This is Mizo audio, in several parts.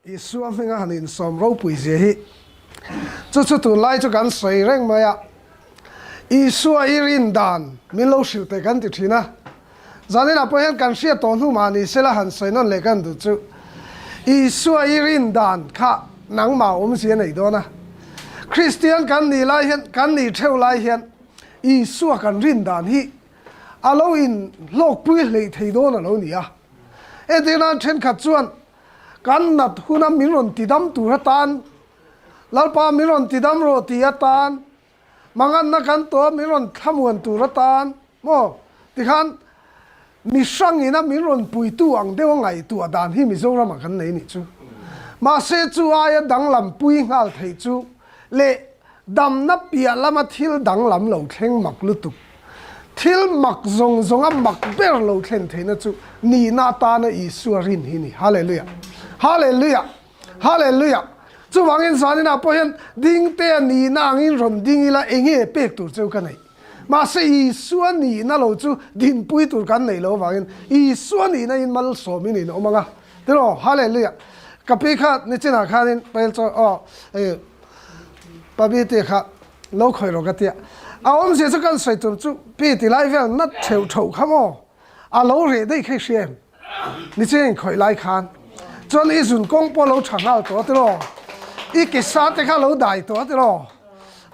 Isua hminga han insawm ropui zia hi chu chu tunlai chu kan sawi reng mai a, Isua i rin dan min lo hrilh teh kan ti thin a, zaninah pawh hian kan hriat tawh hnu mah ni sela han sawi nawn leh kan duh chu Isua i rin dan kha nangmah awmzia nei dawn a, Kristian kan nih lai hian kan nih theuh lai hian Isua kan rin dan hi a lo in hlawkpui hleih thei dawn a lo ni a. Entirnan thenkhat chuan kan nat huna min rawn tidam tur atan, Lalpa min rawn tidam rawh ti atan, manganna kan tawh min rawn thlamuan tur atan maw tikhan mi hrangina min rawn puitu ang deuha ngaihtuah dan hi Mizoramah kan nei nih chu. Mahse chu aia danglam pui nghal theih chu leh Damna piah lama thil danglam lo thleng mak lutuk. Thil mak zawng zawnga mak ber lo thlen theihna chu nihna atana Isua rin hi ni. Hallelujah! Hallelujah! Hallelujah! Chuvangin zaninah pawh hian dingtea nihna angin rawn ding ila enge pek tur cheu ka neih? Mahse Isua nihna lo chu dinpui tur kan neih loh avangin Isua nihna in malsawmin in awm ang a. Tiraw? Hallelujah! Ka pi kha nichinah khanin Pael chaw aw Pabi tih kha lo khawih rawh ka tia. A awmzia chu kan sawi tur chu pi ti lai vel nat theuh theuh kha maw? A lo reh daih kha i hria em? Niching in khawih lai khan chuan i zun kawng pawh lo tha nghal tawh tiraw? I ke sa te kha lo dai tawh tiraw?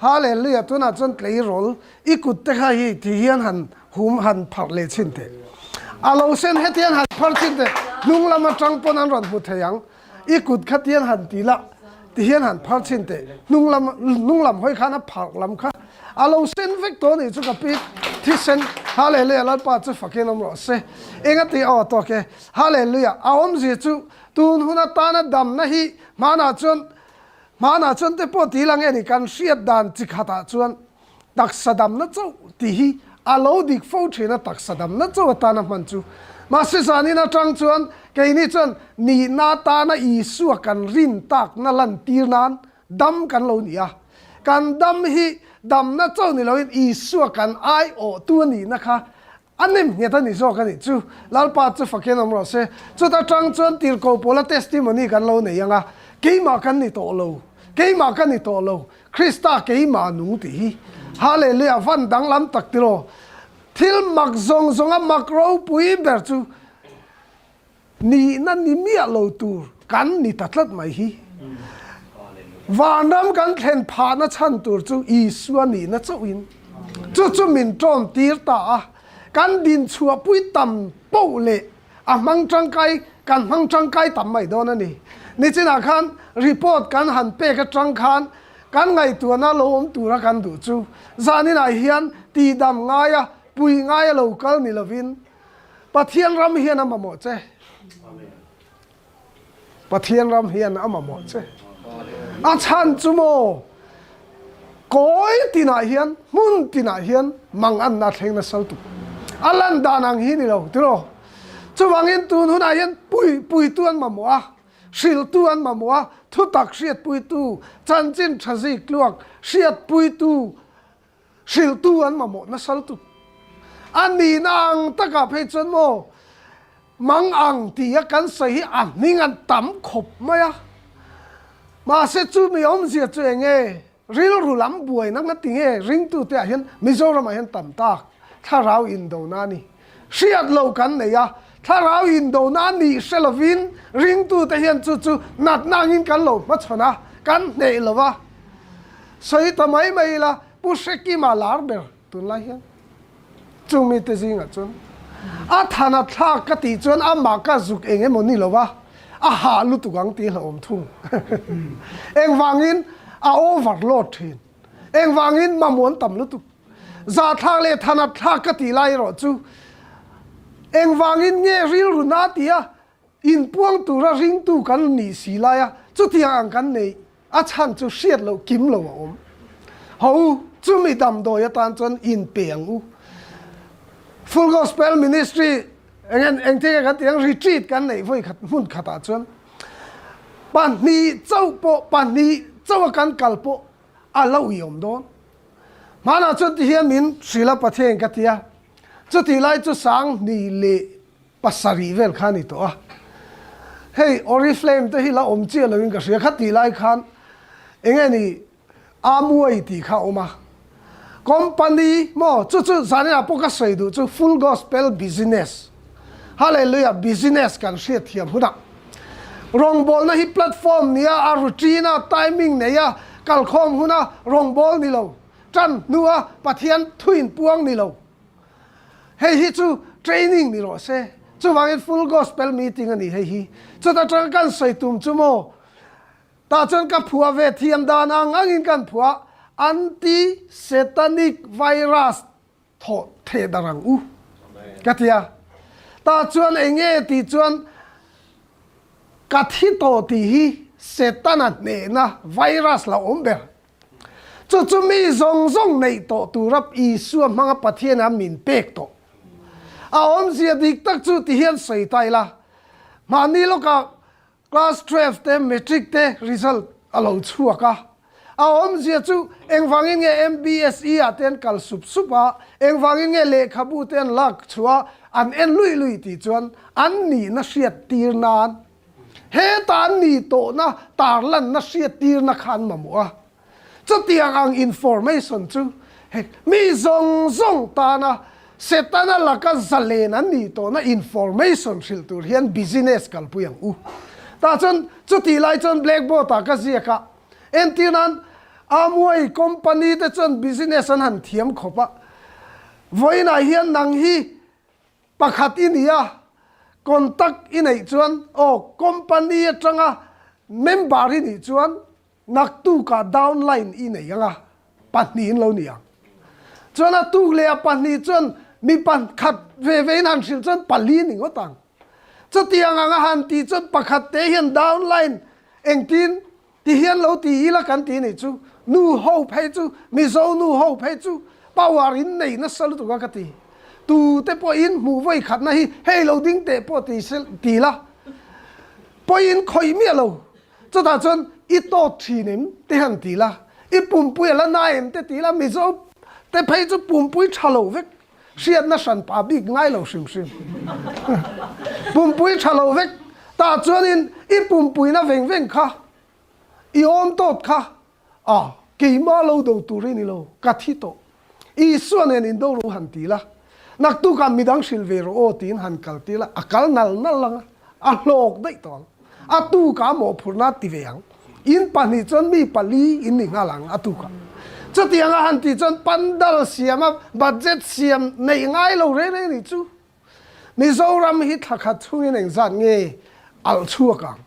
Hallelujah tunah chuan tleirawl i kut te kha hi ti hian han hum han pharh leh chhin teh. A lo sen hetiang han pharh chhin teh hnung lam atang pawn an rawn hmu thei ang. I kut kha tiang han ti la, ti hian han phar chhin teh. Hnung lam, hnung lam hawi khan a phar lam kha a lo sen vek tawh a nih chu ka pi thisen. Hallelujah, Lalpa chu fakin awm rawh se. Enga ti aw tawk e. Hallelujah, a awmzia chu tun hun atana damna hi hmanah chuan, hmanah chuan te pawh ti lang e ni kan hriat dan chi khatah chuan Taksa damna chauh tih hi a lo dik fo thin a, taksa damna chauh atana hman chu. Mahse zanin atang chuan keini chuan nihna atana Isua kan rin takna lantir nan dam kan lo ni a. Kan dam hi damna chauh ni loin Isua kan aiawhtu a nihna kha a nem nghet a ni zawk a nih chu. Lalpa chu fakin awm rawh se. Chuta tang chuan tirhkoh pawla testimony kan lo nei ang a, keimah kan ni tawh lo, keimah ka ni tawh lo, Krista keimah nung tih hi. Hallelujah, van danglam tak tiraw. Thil mak zawng zawnga mak ropui ber chu nihna ni miah lo tur kan ni ta tlat mai hi. Vanram kan thlen phahna chhan tur chu Isua nihna chauhin chu chu min tawm tir ta a. Kan din chhuahpui tam poh leh a hmang tangkai kan hmang tangkai tam mai dawn a ni. Nichinah khan report kan han pek atang khan kan ngaihtuahna lo awm tura kan duh chu zaninah hian tihdam ngaia pui ngaia lo kal ni lovin Pathian ram hian a mamawh che. Pathian ram hian a mamawh che. A chhan chu maw kawi tinah hian hmun tinah hian mang anna thleng nasa lutuk. A lan dan ang hi ni lo tiraw. Chuvangin tun hunah hian pui puitu an mamawh a, hrilhtu an mamawh a, thutak hriatpuitu, chanchin tha zik tluak hriatpuitu, Hrilhtu an mamawh nasa lutuk. A nihna ang takah phei chuan maw mang ang tia kan sawi hi a hming an tam khawp mai a. Mahse chu mi awmzia chu eng nge rilru lam buaina nga ti nge ringtute ah hian Mizoramah hian tam tak thlarau indona a ni. Hriat lo kan nei a, thlarau indona a nih hre lovin ringtute hian chu chu natna angin kan lo hmachhawn a, kan hneh lo a. Sawi ta mai mai ila, Pu Hrekima lar ber tunlai hian chung mite zingah chuan a than a thlak ka tih chuan amah ka zuk eng emaw ni lo a, a hah lutuk ang tih hlauhawm thung. Engvangin a overload thin. Engvangin mamawh an tam lutuk. Zahthlak leh than a thlak ka tih lai erawh chu engvangin nge rilru na tia inpuang tura ringtu kan nih si laia chutiang ang kan neih a chhan chu hriat loh kim lo a awm. Ho u, chumi damdawi atan chuan inpe ang u. Full Gospel Ministry engen engtin nge kan tih ang retreat kan neih vawi khat hmun khatah chuan pahnih chauh pawh pahnih chauha kan kal pawh a lo uiawm dawn. Hmanah chuan ti hian min hrilh a Pathian ka ti a, chutih lai chu sang hnih leh pasarih vel kha a ni tawh a. Hei Oriflame te hi la awm chiah loin ka hria. Kha tih lai khan enge ni Amway tih kha a awm a. Company maw chu chu zaninah pawh ka sawi duh chu Full Gospel Business. Hallelujah business kan hriat thiam hunah rawngbawlna hi platform nia a routine a timing neia kalkhawm huna rawngbâwl ni lo, ṭan hnua Pathian thuin puang ni lo. Hei hi chu training ni rawh se. Chuvangin Full Gospel Meeting a ni hei hi. Chuta tanga kan sawi tum chu maw? Tah chuan ka phuah ve thiam dan ang angin kan phuah Anti-Satanic Virus thawh theh dar ang u ka ti a. Tah chuan eng nge tih chuan ka thi tawh tih hi Setana hnehna virus lo awm ber. Chu chu mi zawng zawng neih tawh tura Isua hmanga Pathian a min pek tawh. A awmzia dik tak chu ti hian sawi ta ila, mahni lawkah Class 12 te Matric te result a lo chhuak a, a awmzia chu engvangin nge MBSE ah te an kal sup sup a, engvangin nge lehkhabu te an lak chhuah a, an en luih luih tih chuan an nihna hriat tir nan heta an nih tawhna tarlanna hriat tirna kha an mamawh a. Chutiang ang information chu hei mi zawng zawng tana Setana laka zalen an nih tawhna information hrilh tur hian business kalpui ang u. Tah chuan chutih lai chuan blackboard ah ka ziak a, entir nan Amway company te chuan business an han thiam khawp a, vawiinah hian nang hi pakhat i ni a, contact i neih chuan aw company atanga member i nih chuan Naktukah downline i nei ang a, pahnihin lo ni ang. Chuan a tuk leh a pahnih chuan mi pakhat ve ve in han hrilh chuan pali ni ngawt ang. Chutiang ang a han tih chuan pakhat te hian downline engtin ti hian lo ti ila kan ti nih chu. Nu ho phei chu, Mizo nu ho phei chu power in nei nasa lutuk a ka ti. Tu te pawh in hmuh vawi khatna hi hei lo ding teh pawh ti se ti la pawhin khawih miah lo. Chutah chuan i tawt thin em te han ti la, i pumpui a la na em te ti la, Mizo te phei chu pumpui tha lo vek, hriatna hran pah bik ngai lo hrim hrim. Pumpui tha lo vek, tah chuanin i pumpuina veng veng kha, i awm tawt kha A, keimah lo do tur i ni lo, ka thi tawh. Isua nen in do ro han ti la, naktukah midang hrilh ve rawh aw tiin han kal ti la, a kal nal nal ang a, a hlawk daih tawh ang. A tukah mawhphurhna a ti ve ang. In pahnih chuan mi pali in ni nghal ang a tukah. Chutiang a han tih chuan pandal siam a budget siam neih ngai lo reng reng nih chu. Mizoram hi thla khat chhungin engzat nge alh chhuak ang?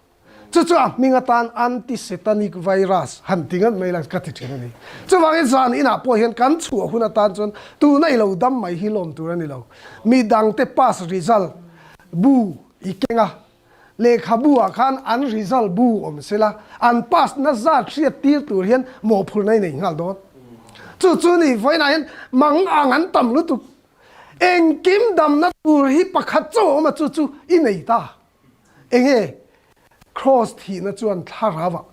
Chu chu a hming atan anti-satanic virus han ti ngat mai la ka ti thin a ni. Chuvangin zan inah pawh hian kan chhuah hun atan chuan tuna i lo dam mai hi lawm tur a ni lo. Mi dangte pass result bu i keng a, lehkhabu ah khan an result bu awm sela an pass na zat hriat tir tur hian mawhphurhna i nei nghal dawn. Chu chu ni vawiinah hian mang ang an tam lutuk. Engkim damna tur hi pakhat chauh a awm a, chu chu i nei ta. Enge Kraws thihna chuan thlarau ah,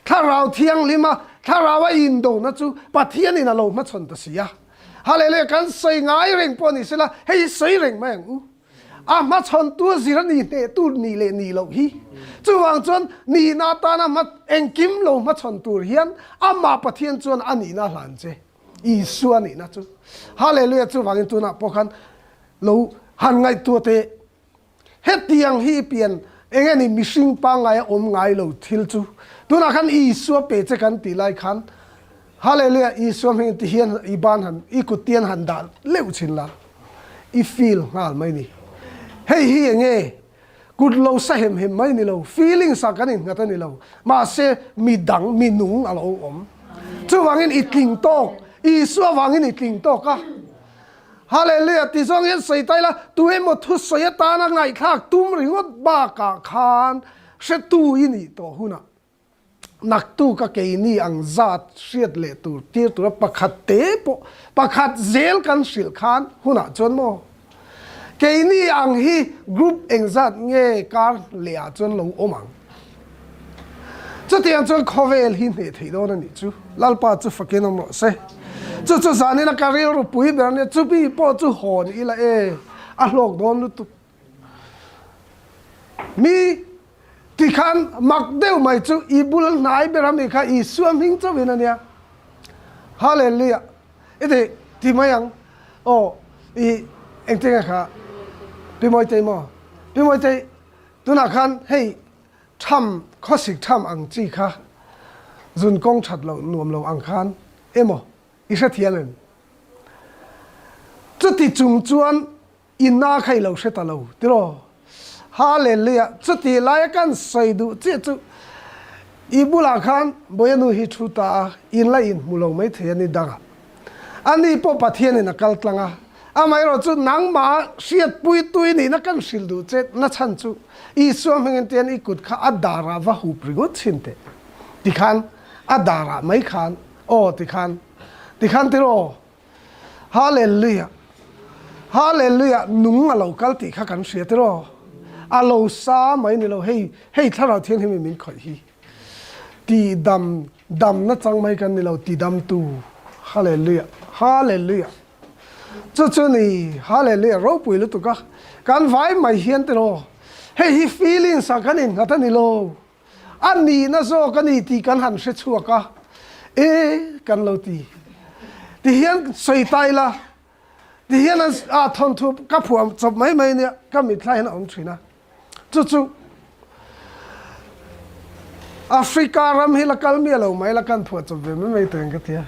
thlarau thianghlim a, thlarau a indona chu Pathianin a lo hmachhawn ta si a. Hallelujah, kan sawi ngai reng pawh ni sela, hei hi sawi reng mai ang u. A hmachhawntu a zir a ni hnehtu ni leh ni loh hi. Chuvang chuan nihna atana hma engkim lo hmachhawn tur hian amah Pathian chuan a nihna a hlan che. Isua nihna chu. Hallelujah, chuvangin tunah pawh khan lo han ngaihtuah teh. Hetiang hi i pian eng nge ni mihring pangngai a awm ngai lo thil chu tunah khan Isua pe che kan tih lai khan Hallelujah Isua hming ti hian i ban han i kut tian han dah leuh chin la i feel nghal mai ni. Hei hi eng nge kut lo sa hem hem mai ni lo feelings ah kan innghat a ni lo mahse mi dang mi nung a lo awm chuvangin i tling tawk Isua vangin i tling tawk a. Hallelujah ti zawng hian sawi ta ila, tu emaw thusawi atana ngaihthlak tum ringawt bakah khan hretu i nih tawh hunah naktuk a keini ang zat hriat leh tur tir tura pakhat te pawh pakhat zel kan hrilh khan hunah chuan maw keini ang hi group engzat nge kar leh ah chuan lo awm ang. Chutiang chuan khawvel hi hneh theih dawn a nih chu. Lalpa chu fakin awm rawh se. Chu chu zanin a ka rilru pui ber ania, chumi pawh chu hawn ila e, a hlawk dawn lutuk. Mi. Tikhan mak deuh mai chu i bul hnai ber ami kha Isua hming chauhin a nia. Hallelujah! I ti ti mai ang. Aw, i engtin nge kha Pi Mawitei maw? Pi Mawitei, tunah khan hei tham, khawsik tham ang chi kha zun kawng that loh nuam lo ang khan emaw i hrethiam em? Chuti chung chuan I na kha i lo hre ta lo tiraw? Hallelujah! Chutih laia kan sawi duh chiah chu i bulah khan Boyanu hi thu ta a, in la inhmu lo maithei a ni dangah. Ani pawh Pathianin a kal tlang a, amaherawh chu nangmah hriatpui tui nihna kan hrilh duh che na chhan chu Isua hmingin tian i kut kha a darah va hup ringawt chhin teh tikhan a darah mai khan aw tikhan tikhan tiraw? Hallelujah! Hallelujah! Nung a lo kal tih kha kan hria tiraw? A lo sa mai ni lo, hei, hei Thlarau Thianghlim in min khawih hi. Ti dam, damna chang mai kan ni lo, ti damtu. Hallelujah! Hallelujah! Chu chu ni, Hallelujah, ropui lutuk a. Kan vai mai hian tiraw? Hei hi feelings ah kan innghat a ni lo. A nihna zawk a ni tih kan han hre chhuak a, e kan lo ti. Ti hian sawi ta ila, ti hian an ah thawnthu ka phuah chawp mai mai nia ka mitthla hian a awm thin a. Chu chu Africa ram hi la kal miah lo mai la kan phuah chawp ve mai mai teng ka tia.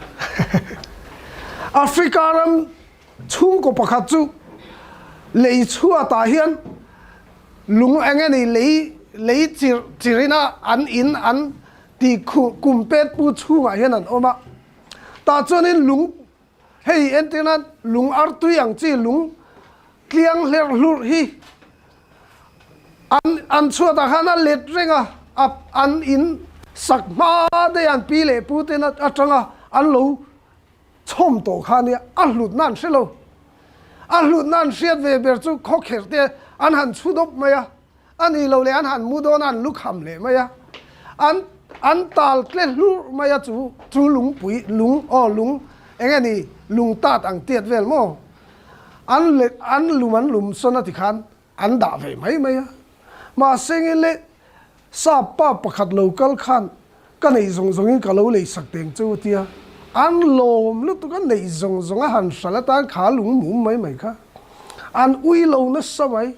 Africa ram Chhungkaw pakhat chu lei chhuatah hian lung eng nge ni lei lei chirh chirhin a an in an tih khuh kum pet pu chhungah hian an awm a. Tah chuanin lung hei entir nan lung artui ang chi lung tliang hlerh hlurh hi an an chhuatah khan a let reng a, a an in sak hma daih an pi leh pu ten atanga an lo Chhawm tawh kha nia, a hlutna an hre lo. A hlutna an hriat ve ber chu khawkherh te an han chhu dawp mai a, a nih loh leh an han mu dawn a, an lu kham leh mai a, an an tal tle hlurh mai a chu chu lungpui lung aw lung eng nge ni lung tat ang tiat vel maw an let an lum an lum sawn a tikhan an dah ve mai mai a. Mahse nge le Sap pa pakhat lo kal khan ka neih zawng zawngin ka lo lei sak teng cheu a tia, an lawm lutuk a neih zawng zawng a han hral atan kha lung mum mai mai kha an ui lo nasa mai,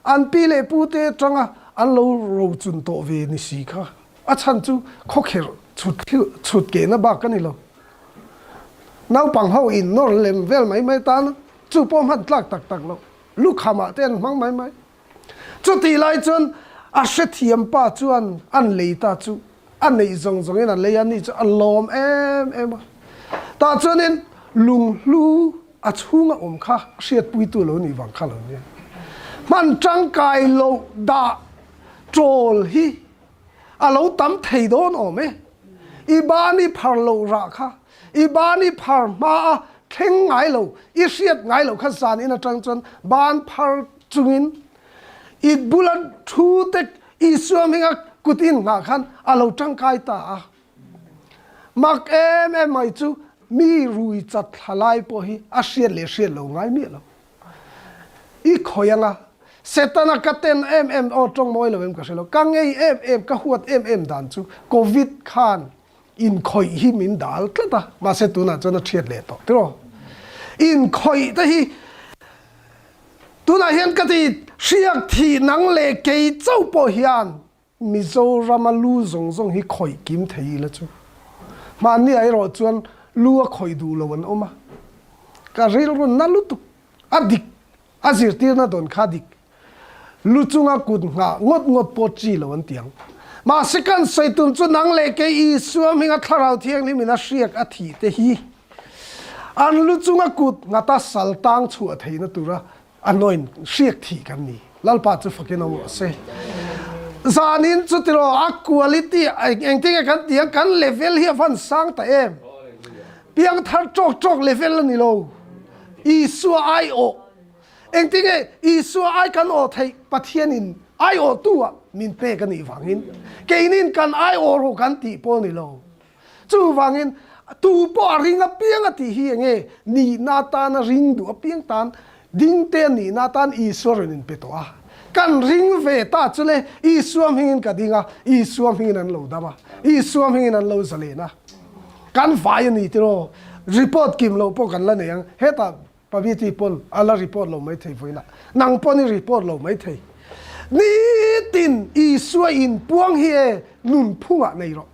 an pi leh pu te atanga an lo rochun tawh ve ni si kha a chhan chu khawkherh chhut chhut kehna bak a ni lo. Naupang ho in nawr lem vel mai mai tan chu pawh hman tlak tak tak loh lukhamah te an hmang mai mai. Chutih lai chuan a hrethiam pa chuan an lei ta chu a neih zawng zawngin a lei a, ni chu a lawm em em a. Tah chuanin lunghlu a chhunga awm kha hriatpuitu lo nih vang kha lo nia. Hman tangkai loh dah tawl hi a lo tam thei dawn awm e. I ban i phar loh rah kha i ban i phar hma a thleng ngai lo, i hriat ngai loh kha zan in atang chuan ban phar chungin i bula thu te Isua hminga kut in nghah khan a lo tangkai ta a. Mak em em mai chu mi rui chat thla lai pawh hi a hriat leh hriat lo ngai miah lo. I khawi anga Setana ka ten em em aw tawng mawi lo em ka hre lo, ka ngei em em, ka huat em em dan chu Covid khan inkhawih hi min dal tlat a, mahse tunah chuan a thiat leh tawh tiraw. Inkhawih te hi tunah hian ka ti hriak thih nang leh kei chauh pawh hian Mizorama lu zawng zawng hi khawih kim thei ila chu. Mahni ah erawh chuan lu a khawih duh lo an awm a, ka rilru na lutuk a dik A zirtirna dawn kha dik. Lu chunga kut nghah ngawt ngawt pawh chi lo an ti ang. Mahse kan sawi tum chu nang leh kei Isua hminga Thlarau Thianghlim in a hriak a thih te hi an lu chunga kut nghata sal tang chhuah theihna tura anoint hriak thih kan ni. Lalpa chu fakin awm rawh se. Zanin chu tiraw a quality engtinge kan ti ang kan level hi a van sang ta em. Piangthar tawk tawk level a ni lo. Isua aiawh. Engtinge Isua ai kan awh theih? Pathianin aiawhtu ah min pek a nih vangin keinin kan aiawh rawh kan tih pawh a ni lo. Chuvangin tu pawh a ring apiang a tih hi enge nihna atana ring duh apiang tan dingte a nihna atan Isua rawn inpe tawh a. Kan ring ve ta chu le, Isua hmingin ka ding a, Isua hmingin an lo dam a, Isua hmingin an lo zalen a. Kan vai a ni tiraw? Report kim loh pawh kan la nei ang. Hetah Paviti pawn a la report lo maithei vawiinah. Nang pawn i report lo maithei. Nitin Isua inpuang hi e nunphungah nei rawh.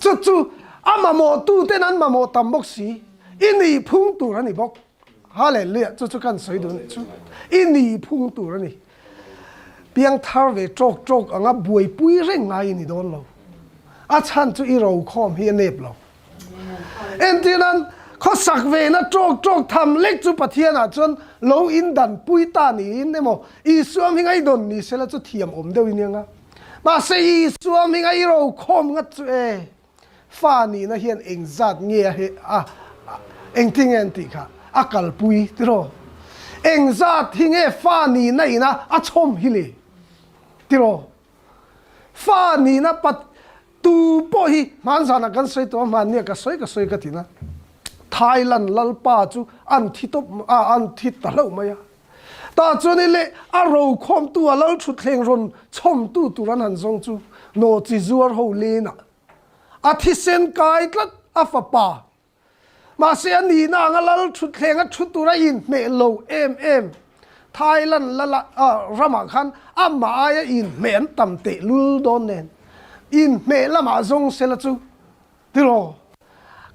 Chu chu a mamawh tuten an mamawh tam bawk si. I nihphung tur a ni bawk. Hallelujah! Chu chu kan sawi duh nih chu. I nihphung tur a ni. Piangthar ve tawk tawk anga buaipui reng ngai i ni dawn lo. A chhan chu i rokhawm hi a nep lo. Entirnan, khawsak vena tawk tawk tham lek chu Pathianah chuan lo indanpui ta niin emaw Isua hminga i dawn ni sela chu thiam awm deuh i nia nga. Mahse Isua hminga i rokhawm ngat chu e, fa nihna hian engzat nge a he a engtin nge an tih kha a kalpui tiraw? Engzat hi nge fa nihna ina a chhawm hi le tiraw? Fa nihna pat tu pawh hi hmanzanah kan sawi tawh a, hmannia ka sawi ka sawi ka ti na. Thailand lalpa chu an thi tawp a an thi ta hlauh mai a. Tah chuan i leh a rokhawmtu a lal thutthleng rawn chhawmtu tur an han zawng chu nawhchi zuar ho lenah a thisen kai tlat a fapa. Mahse a nihna anga lal thutthleng a thu tur a inhmeh lo em em. Thailand lala ramah khan amah aia inhmeh an tam tehlul dawn nen inhmeh lamah zawng sela chu Tiraw?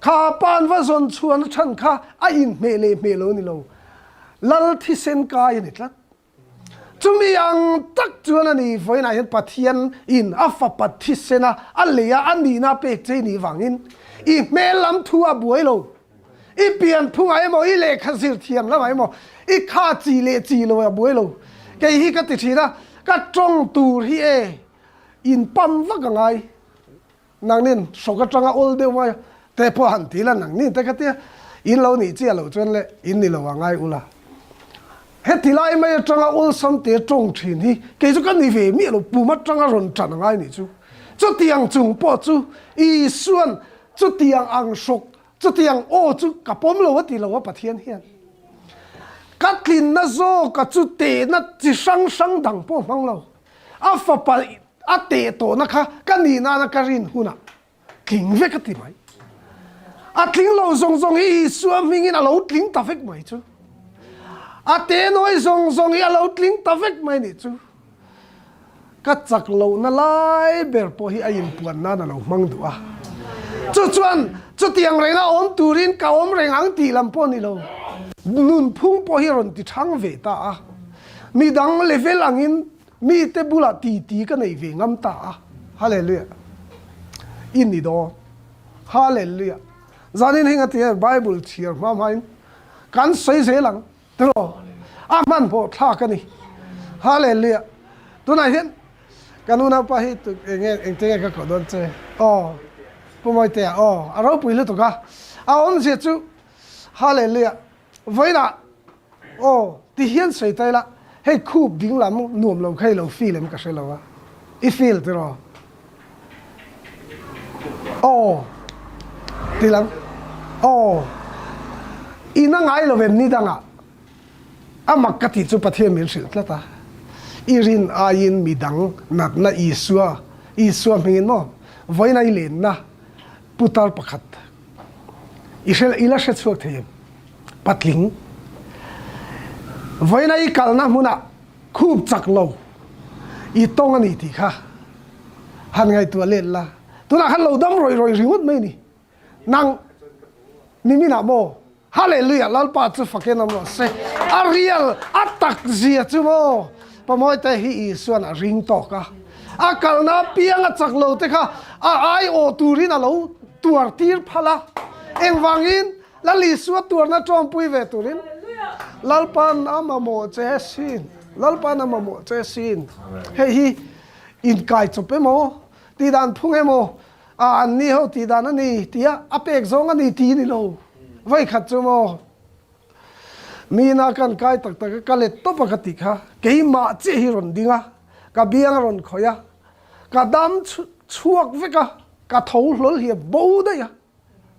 Kha pan va zawn chhuan a chhan kha a inhmeh leh hmeh lo a ni lo. Lal thisen kai a ni tlat. Chumi ang tak chuan a ni vawiinah hian Pathian in a fapa thisen a a lei a a nihna a pek che nih vangin i hmel lam thu a buai lo. I pian phungah emaw i lehkha zir thiam lamah emaw i kha chi leh chi lo a buai lo. Kei hi ka ti thin a, ka tawng tur hi e in pam vak a ngai. Nangnin hrawk atanga awl deuh mai te pawh han ti la, nangnin te kha tia in lo nih chiah loh chuan le in ni lo a ngai ula. Heti lai mai atanga awlsam te tawng thin hi kei chu ka ni ve miah lo, pum atanga rawn tan a ngai nih chu. Chutiang chung pawh chu Isuan chutiang ang hrawk, chutiang aw chu ka pawm lo a ti lo a Pathian hian. Ka tlinna zawka chu tehna chi hrang hrang dang pawh hmang lo. A fapa a teh tawhna kha ka nih nana ka rin hunah tling vek a ti mai. A tling lo zawng zawng hi Isua hmingin a lo tling ta vek mai chu. A teh nawi zawng zawng hi a lo tling ta vek mai nih chu. Ka chak lohna lai ber pawh hi a inpuan nan a lo hmang duh a. Chu chuan chutiang renga awm turin ka awm reng ang tih lam pawh a ni lo. Nunphung pawh hi a rawn ti thang ve ta a. Midang level angin mite bulah titi ka nei ve ngam ta a. Hallelujah. I ni dawn. Hallelujah. Zanin hi ngati nge Bible chhiar hma hmain kan sawi zel ang tiraw? A hmanhmawh thlak a ni. Hallelujah. Tunah hian kan unaupa hi enge engte nge ka koh dawn che? Aw Pu Mawitea aw a ropui lutuk a. A awmzia chu Hallelujah. Vawiinah aw ti hian sawi ta ila, hei khup ding lam nuam lo kha i lo feel em ka hre lo a, i feel tiraw? Aw ti lam aw i na ngai lo em ni dangah a mak ka tih chu Pathian min hrilh tlat a, i rin aiin midang natna Isua Isua hmingin maw vawiinah i lenna putar pakhat I hre i la hre chhuak thei em? Patling. Vawiina i kalna hmunah khup chak lo i tawng a ni tih kha han ngaihtuah let la. Tunah khan lo dam rawih rawih ringawt mai ni. Nang niminah maw? Hallelujah! Lalpa chu fakin awm rawh se. A real, a tak zia chu maw? Pamawite hi Isuan a ring tawk a. A kalna apiang a chak lo te kha a aiawh turin a lo tuar tir phal a. Engvangin Lal Isua tuarna tawmpui ve turin Lalpan a mamawh che sin. Lalpan a mamawh che sin. Hei hi inkai chawp emaw, tihdan phung emaw, a an ni ho tihdan a ni tia a pek zawng a ni ti ni lo. Vawikhat chu maw Mina kan kai tak tak a, ka let tawp a ka ti kha, keimah chiah hi rawn ding a, ka biang a rawn khawih a, ka dam chhuak vek a, ka tho hlawl hi a bo daih a,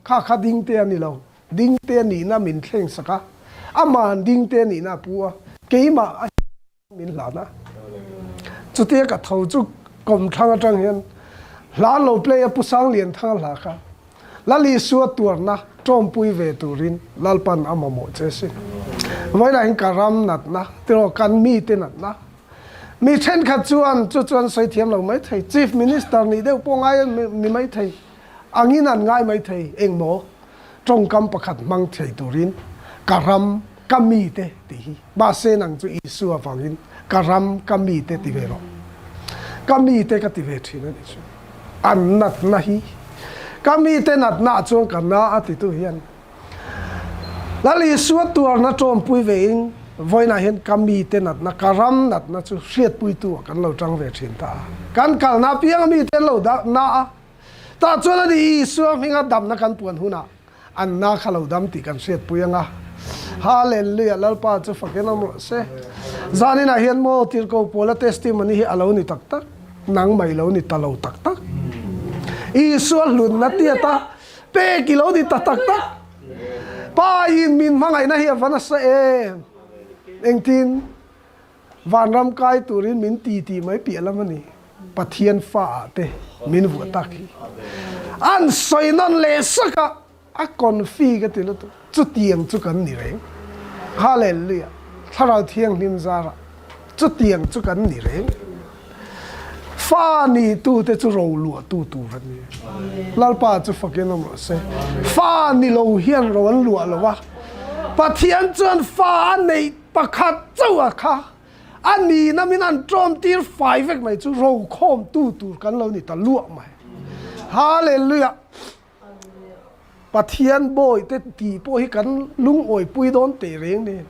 kha kha ding te a ni lo, ding te a nihna min thleng sak a, ama'n ding te a nihna a pu a, keimah a. Min hlan a. Chutia ka tho chu kawmthlang atang hian hla an lo play a, Pu Sanglianthanga hla kha Lal Isua tuarna tawmpui ve turin Lalpan a mamawh che sin. Vawiinah hian ka ram natna tiraw kan mite natna mi thenkhat chuan chu chuan sawi thiam lo maithei, Chief Minister nih deuh pawh ngai ni maithei, angin an ngai maithei engmaw? Tawngkam pakhat hmang thei turin ka ram ka mite tih hi mahse nang chu Isua vangin ka ram ka mite ti ve rawh. Ka mite ka ti ve thin a nih chu. An natna hi ka mite natna ah chuan ka na a titu hian Lal Isua tuarna tawmpui ve in vawiinah hian ka mite natna ka ram natna chu hriatpuitu ah kan lo tang ve thin ta a. Kan kalna apianga mite an lo na a. Tah chuan a ni Isua hminga damna kan puan hunah an na kha lo dam tih kan hriatpui ang a. Hallelujah! Lalpa chu fakin awm rawh se. Zaninah hian maw Tirhkoh Paula testimony hi a lo ni tak tak, nang mai lo ni ta lo tak tak. Isua hlutna tiata pek i lo ni ta tak tak. Pa in min hmangaihna hi a va nasa em! Engtin? Vanram kai turin min ti tih mai piah lam a ni. Pathian fa ah te min vuah tak hi. An sawi nawn leh sak a, a confi ka ti lutuk. Chutiang chu kan ni reng. Hallelujah. Thlarau Thianghlim zarah chutiang chu kan ni reng. Fa ni tu te chu ro luah tu tur a ni. Lalpa chu fakin awm rawh se. Fa ni lo hian ro an luah lo a. Pathian chuan fa a neih Pakhat chauh a kha a nihna min han ṭawm tir fai vek mai chu rokhawm tu tur kan lo ni ta luah mai. Hallelujah! Pathian bawi te tih pawh hi kan lungawipui dawn teh reng nen.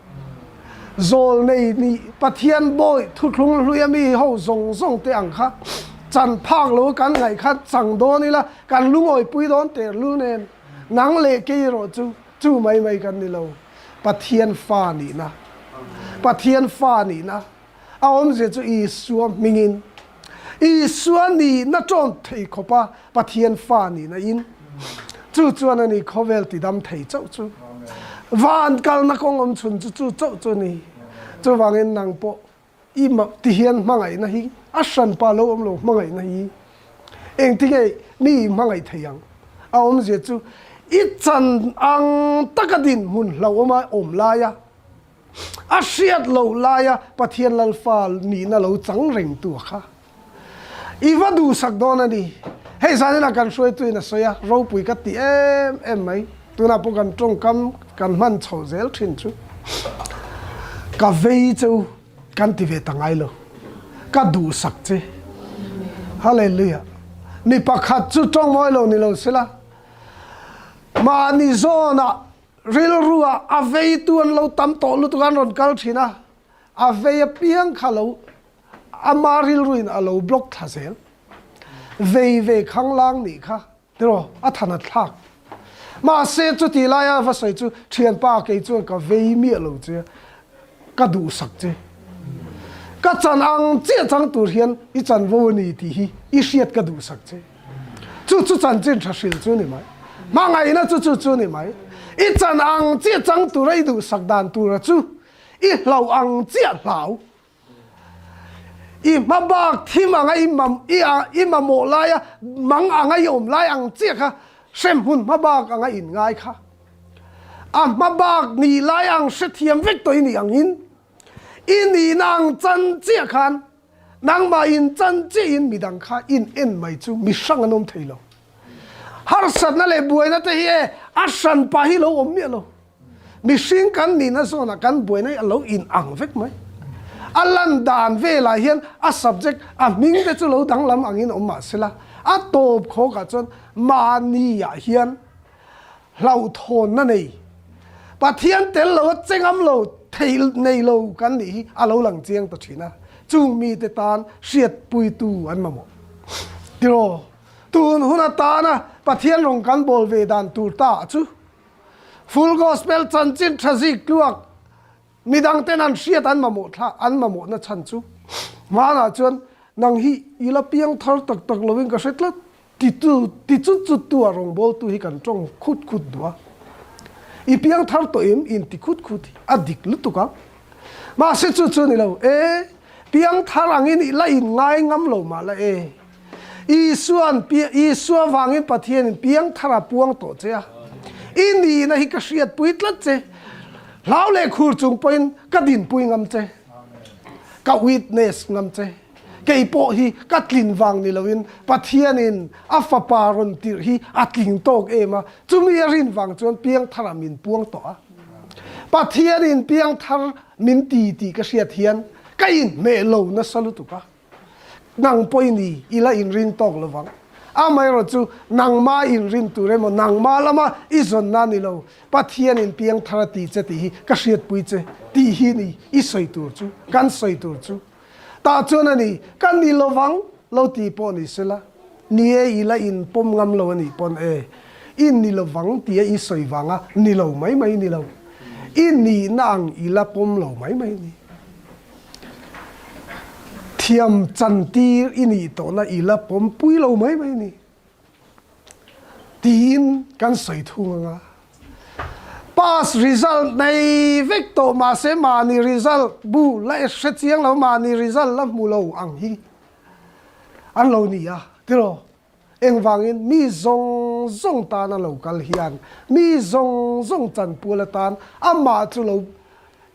Zawlnei nih Pathian bawi thuthlung hlui a mi ho zawng zawng te ang kha chan phak lo kan ngaih kha chang dawn ila kan lungawipui dawn teh lul nen. Nang leh kei erawh chu Chu mai mai kan ni lo, Pathian fa nihna. Pathian fa nihna a awmzia chu Isua hmingin, Isua nihna ṭawn thei khawpa Pathian fa nihna in, chu chuan a ni khawvel tidam thei chauh chu. Van kalna kawng awm chhun chu chu chauh chu a ni. Chuvangin nang pawh I ti hian hmangaihna hi a hranpa lo awm lo hmangaihna hi engtinge mi i hmangaih thei ang? A awmzia chu i chan ang taka dinhmun hlauhawma awm laia a hriat loh laia Pathian Lalfa nihna lo chang rengtu a kha i va duhsak dawn a ni. Hei zaninah kan hruaituin a sawi a, ropui ka ti em em mai. Tunah pawh kan tawngkam kan hman chhoh zel thin chu ka vei cheu kan ti ve ta ngai lo, ka duhsak che. Hallelujah! Mi pakhat chu tawng mawi lo ni lo sela, mahni zawnah rilruah a veitu an lo tam tawh lutuk an rawn kal thin a, a vei apiang kha lo ama rilruin a lo block thla zel. Vei ve khanglang nih kha Tiraw, a than a thlak. Mahse chuti laia va sawi chu thianpa kei chuan ka vei miah lo che, ka duhsak che. Ka chan ang chiah chang tur hian i chanvo a ni tih hi i hriat ka duhsak che. Chu chu chanchin tha hrilh chu ni mai. Hmangaihna chu chu chu ni mai. I chan ang chiah chang tura i duhsak dan tura chu i hlauh ang chiah hlau. I hmabak thim anga i mam i a i mamawh laia mang anga i awm lai ang chiah kha hremhmun hmabak anga in ngai kha. A hmabak nih lai ang hrethiam vek tawh i nih angin i nihna ang chan chiah khan nangmah in chan chiah in midang kha in en mai chu mi hrang an awm thei lo. Harsatna leh buaina te hi e a hran pah hi lo awm miah lo. Mihring kan nihna zawnah kan buaina hi a lo in ang vek mai. A lan dan velah hian a subject, a hming te chu lo danglam angin awm mah sela, a tawp khawkah chuan mahniah hian hlauhthawnna nei, Pathian tel lo a che ngam lo, thei nei lo kan nih hi a lo lang chiang ta thin a. Chung mite tan hriatpuitu an mamawh. Tiraw, tun hun atana Pathian rawn kan bawl ve dan tur ta chu Full Gospel chanchin tha zik tluak midang ten an hriat an mamawh thla an mamawhna chhan chu hmanah chuan nang hi i la piang thar tak tak lovin ka hre tlat titu ti chut chut tu a rawngbawltu hi kan tawng khut khut duh a i piang thar tawh em in ti khut khut hi a dik lutuk ang. Mahse chu chu ni lo e, piangthar angin i la in ngai ngam lo mah la e. Isuan Isua vangin Pathianin piangthar a puang tawh che a, i nihna hi ka hriatpui tlat che. Hlau leh khur chung pawhin ka dinpui ngam che, ka witness ngam che. Kei pawh hi ka tlin vang ni loin Pathianin a fapa rawn tirh hi a tling tawk em a, chumi a rin vang chuan piangthar ah min puang tawh a. Pathianin piangthar min ti tih ka hriat hian ka inhmeh lo nasa lutuk a. Nang pawh i ni, i la inrin tawk lo vang. Amaherawh chu nangma inrin tur emaw nangma lama i zawnna ni lo, Pathianin piangthar a ti che tih hi ka hriatpui che tih hi ni i sawi tur chu, kan sawi tur chu. Tah chuan a ni, ka ni lo vang lo ti pawh ni sela, ni e i la inpawm ngam lo a nih pawn e, i ni lo vang tia i sawi vanga ni lo mai mai ni lo, i nihna ang i la pawm lo mai mai ni. Thiam chantir i nih tawhna i la pawmpui lo mai mai ni tiin kan sawi thung ang a. Pass result nei vek tawh mahse mahni result bu la hre chiang lo, mahni result la hmu lo ang hi an lo ni a tiraw? Engvangin mi zawng zawng tana lo kal hian mi zawng zawng chanpual atan amah chu lo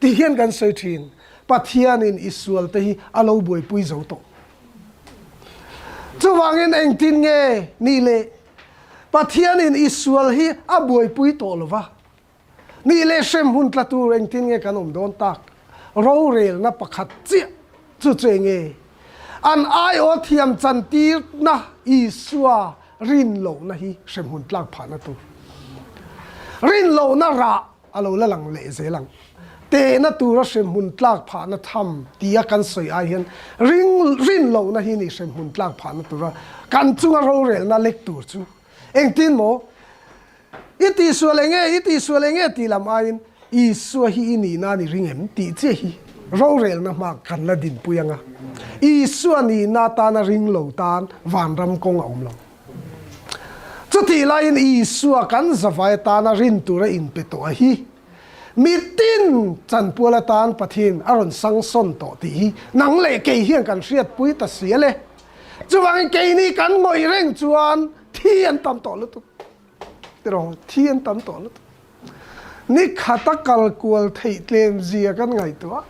ti hian kan sawi thin. Pathianin i sualte hi a lo buaipui zo tawh. Chuvangin engtin nge nih le? Pathianin i sual hi a buaipui tawh lo va. Nih leh hrem hun tla tur engtin nge kan awm dawn tak? Rorelna pakhat chiah chu chu enge? An aiaw thiam chantirna Isua rin lohna hi hrem hun tlak phahna tur. Rin lohna rah a lo la lang leh zel ang. Tehna tura hrem hun tlak phahna tham tia kan sawi ai hian ring rin lohna hi ni hrem hun tlak phahna tura kan chunga rorelna lek tur chu. Engtin maw? I tihsual eng nge, i tihsual eng nge tih lam aiin Isua hi i nihna a ni ring em tih chiah hi rorelna hma kan la dinpui ang a. Isua nihna atana ring lo tan vanram kawng a awm lo. Chutih laiin Isua kan zavai atana rin tura inpe tawh a hi mitin chanpual atan Pathian a rawn sangsawn tawh tih hi nang leh kei hian kan hriatpui ta si ale. Chuvangin keini kan ngawih reng chuan thi an tam tawh lutuk. Tiraw, thi an tam tawh lutuk. Ni khat a kal kual theih tlem zia kan ngaihtuah.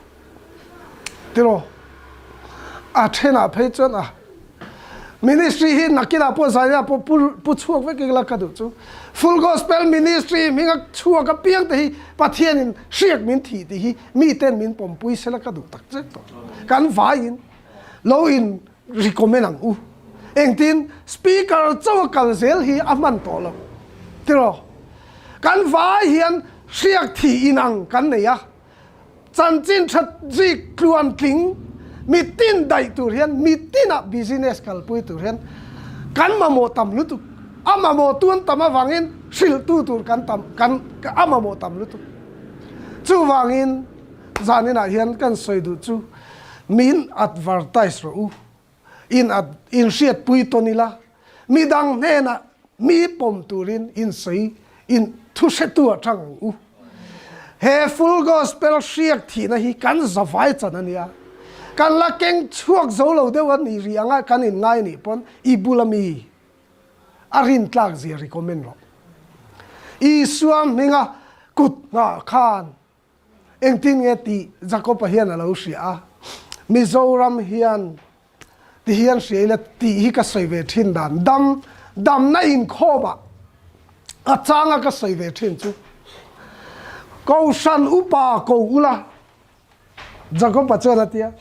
Tiraw, a thenah phei chuan a ministry hi nakinah pawh zainah pawh pu pu chhuak vek ila ka duh chu. Full Gospel Ministry hminga chhuak apiang te hi Pathianin hriak min thih tih hi miten min pawmpui sela ka duh tak zet tawh. Kan vaiin lo in recommend ang u. Engtin speaker chauh a kal zel hi a hman tawh lo tiraw. Kan vai hian hriak thih inang kan nei a, chanchin tha zik tluan tling mitin daih tur hian mitinah business kalpui tur hian kan mamawh tam lutuk. A mamawh tuan tam avangin hrilhtu tur kan tam kan a mamawh tam lutuk. Chuvangin zaninah hian kan sawi duh chu Min advertise rawh u, in ad in hriatpui tawn ila, midang hnenah mi pawm turin in sawi in thu hretu ah tang ang u. He full gospel hriak thihna hi kan zavai chan a nia. Kan la keng chhuak zo lo deuh a nih rih anga kan in ngai nih pawn i bula mi a rin tlak zia recommend rawh. Isua hminga kut nghah khan Engtin nge tih Jakob-a hian a lo hria a, Mizoram hian ti hian hria ila tih hi ka sawi ve thin dan dam damna inkhawmah a changa ka sawi ve thin chu Kohhran upa ko ula Jakob-a chuan a ti a.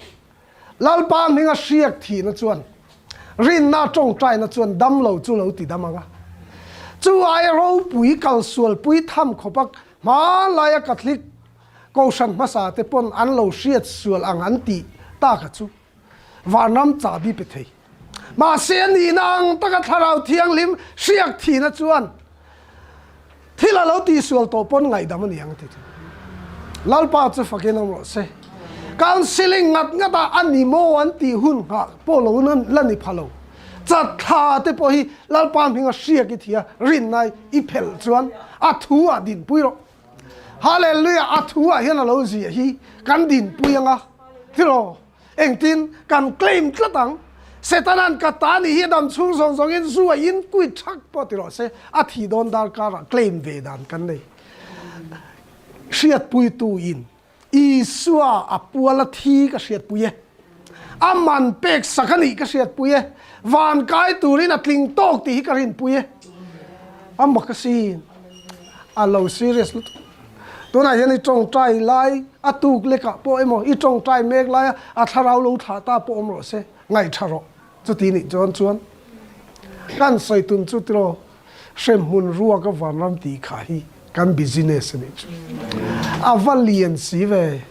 Lalpa hminga hriak thihna chuan rinna tawngtaina chuan damlo chu lo ti dam ang a. Chu aia ropui kalsualpui tham khawpa hmanlaia Catholic kohhran hmasa te pawn an lo hriat sual ang an tih taka chu vanram chahbi pe thei. Mahse a nihna ang taka Thlarau Thianghlim hriak thihna chuan Thil a lo tihsual tawh pawn ngaihdam a ni ang ti chu. Lalpa chu fakin awm rawh se. Counselling ngat ngat ah a ni maw an tih hun nghah pawh lo la ni pha lo. Chatthla te pawh hi Lalpa hminga hriak i thia rinnai i phelh chuan a thu ah dinpui rawh. Hallelujah! A thu ah hian a lo ziah hi kan dinpui anga tiraw? Engtin? Kan claim tlat ang. Setanan ka ta nih hi a dam chhung zawng zawngin zu a in quit thak pawh ti rawh se, a thih dawn darkarah claim ve dan kan nei. Hriatpuitu in Isua a pual a thi ka hriatpui e. A man pek sak a nih ka hriatpui e. Van kai turin a tling tawk tih hi ka rinpui e. A mak asin. A lo serious lutuk. Tunah hian i tawngtai lai a tuk lekah pawh emaw i tawngtai mek laia a thlarau lo thlah ta pawh awm rawh se, ngaihṭha rawh. Chuti nih chuan chuan kan sawi tum chu tiraw hremhmun ruak a vanram tih kha hi kan business a nih chu. A va lian si ve.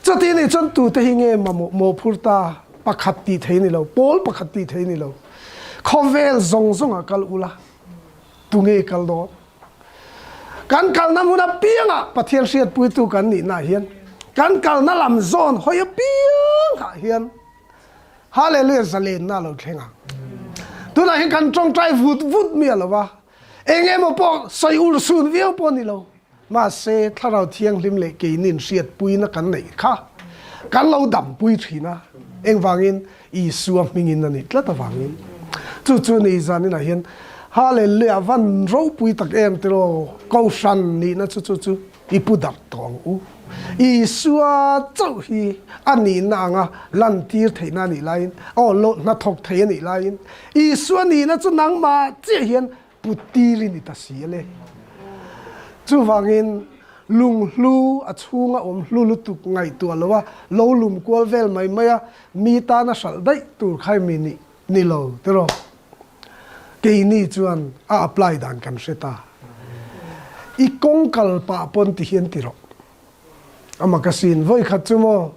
Chuti nih chuan tute hi nge mamawh mawhphur ta pakhat tih thei ni lo, pawl pakhat tih thei ni lo. Khawvel zawng zawngah kal ula tunge kal dawn? Kan kalna hmun apiangah Pathian hriatpuitu kan nihnaah hian kan kalna lam zawn hawi apiangah hian Hallelujah zalenna a lo thleng ang. Tunah hian kan tawngtai vut vut miah lo va, eng emaw pawh sawi ur sun viau pawh a ni lo. Mahse Thlarau Thianghlim leh keinin hriatpuina kan neih kha kan lo dampui thin a, engvangin Isua hmingin a nih tlat avangin. Chu chu ni zaninah hian Hallelujah van ropui tak em tiraw Kohhran nihna chu chu chu i pu darh tawh ang u. Isua chauh hi a nihna anga lantir theihna a nih laiin, aw lo hnathawk thei a nih laiin, Isua nihna chu nangmah chiah hian put tir i ni ta si a le. Chuvangin lunghlu a chhunga awm hlu lutuk ngaihtuah loa lo lum kual vel mai mai a, mi tana hralh daih tur kha mi nih ni lo tiraw? Keini chuan a apply dan kan hre ta. I kawng kal pah pawn ti hian ti rawh. Ama ka sin vawi khat chu maw?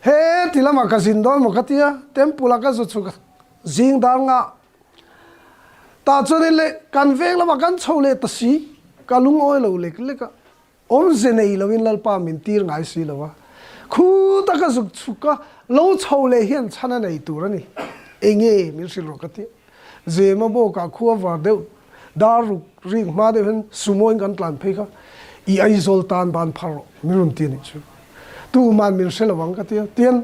He ti lamah ka zin dawn maw ka tia, temple ah ka zu chhuk a, zing dar ngah tah chuan in leh kan veng lamah kan chho leh ta si, ka lungawi lo lek lek a. Awmze nei loin Lalpa min tir ngai si lo a, khu taka zuk chhuk a lo chho leh hian chhan a nei tur a ni. Enge min hrilh rawh ka ti. Zema bawkah khua var deuh dar ruk rik hma deuh hian sumoin kan tlan phei kha i Aizawl tan ban phar rawh min rawn ti a nih chu. Tuman min hre lo ang ka ti a, tian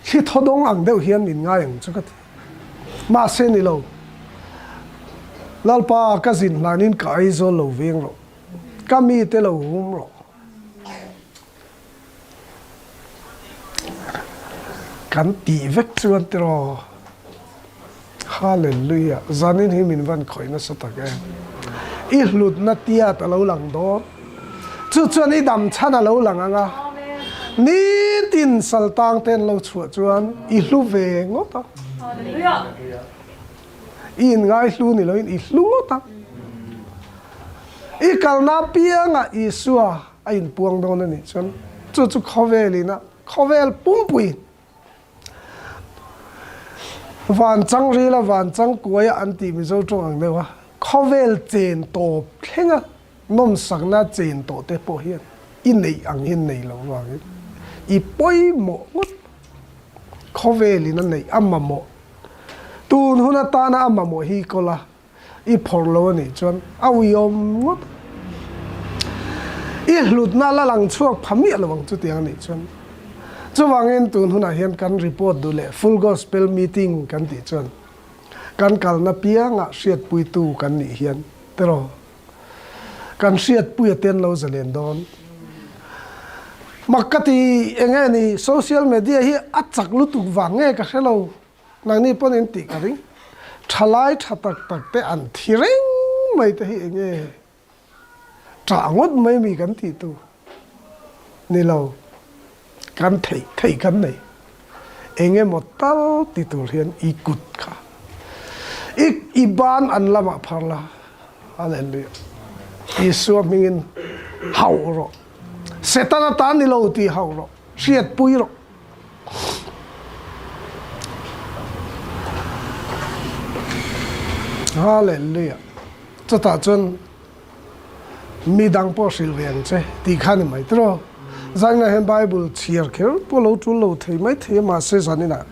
Thli thaw dawng ang deuh hian min ngai ang chu ka ti. Mahse ni lo. Lalpa ka zin hlanin ka Aizawl lo veng rawh. Ka mite lo hum rawh. Kan tih vek chuan tiraw. Hallelujah! Zanin hi min van khawih nasa tak em. I hlutna tiat a lo lang dawn. Chu chuan i dam chhan a lo lang ang a. Nitin saltang te an lo chhuah chuan i hlu ve ngawt a. I inngai hlu ni loin i hlu ngawt a. I kalna apiangah Isua a inpuang dawn a nih chuan chu chu khawvelin a khawvel pumpuiin Van chang ril a van chang kuai a an tih Mizo tawng ang deuh a, khawvel chen tawp thleng a nawmsakna chen tawh te pawh hian i neih ang hian nei lo vangin i pawimawh ngawt khawvelin a neih a mamawh tun hun atana a mamawh hi kawl a. I phawrh lo a nih chuan a uiawm ngawt a. I hlutna la lang chhuak pha miah lo ang chutiang a nih chuan. Chuvangin tun hunah hian kan report duh leh Full Gospel Meeting kan tih chuan kan kalna piangah hriatpuitu kan nih hian tiraw kan hriatpui a ten lo zalen dawn. Mak ka ti eng nge ni social media hi a chak lutuk vang nge ka hre lo. Nangni pawn in tih ka ring. Thalai tha tak tak te an thi reng mai te hi enge ṭah ngawt mai mi kan tih tu ni lo. Kan theih theih kan nei. Enge maw tal ti tur hian i kut kha i i ban an lamah phar la. Hallelujah. Isua hmingin hauh rawh. Setana tan ni lo tih hauh rawh. Hriatpui rawh. Hallelujah. Chutah chuan midang pawh hrilh ve ang che tih kha ni mai tiraw. Zaninah hian Bible chhiar kher pawh lo tul lo thei mai thei a mahse zaninah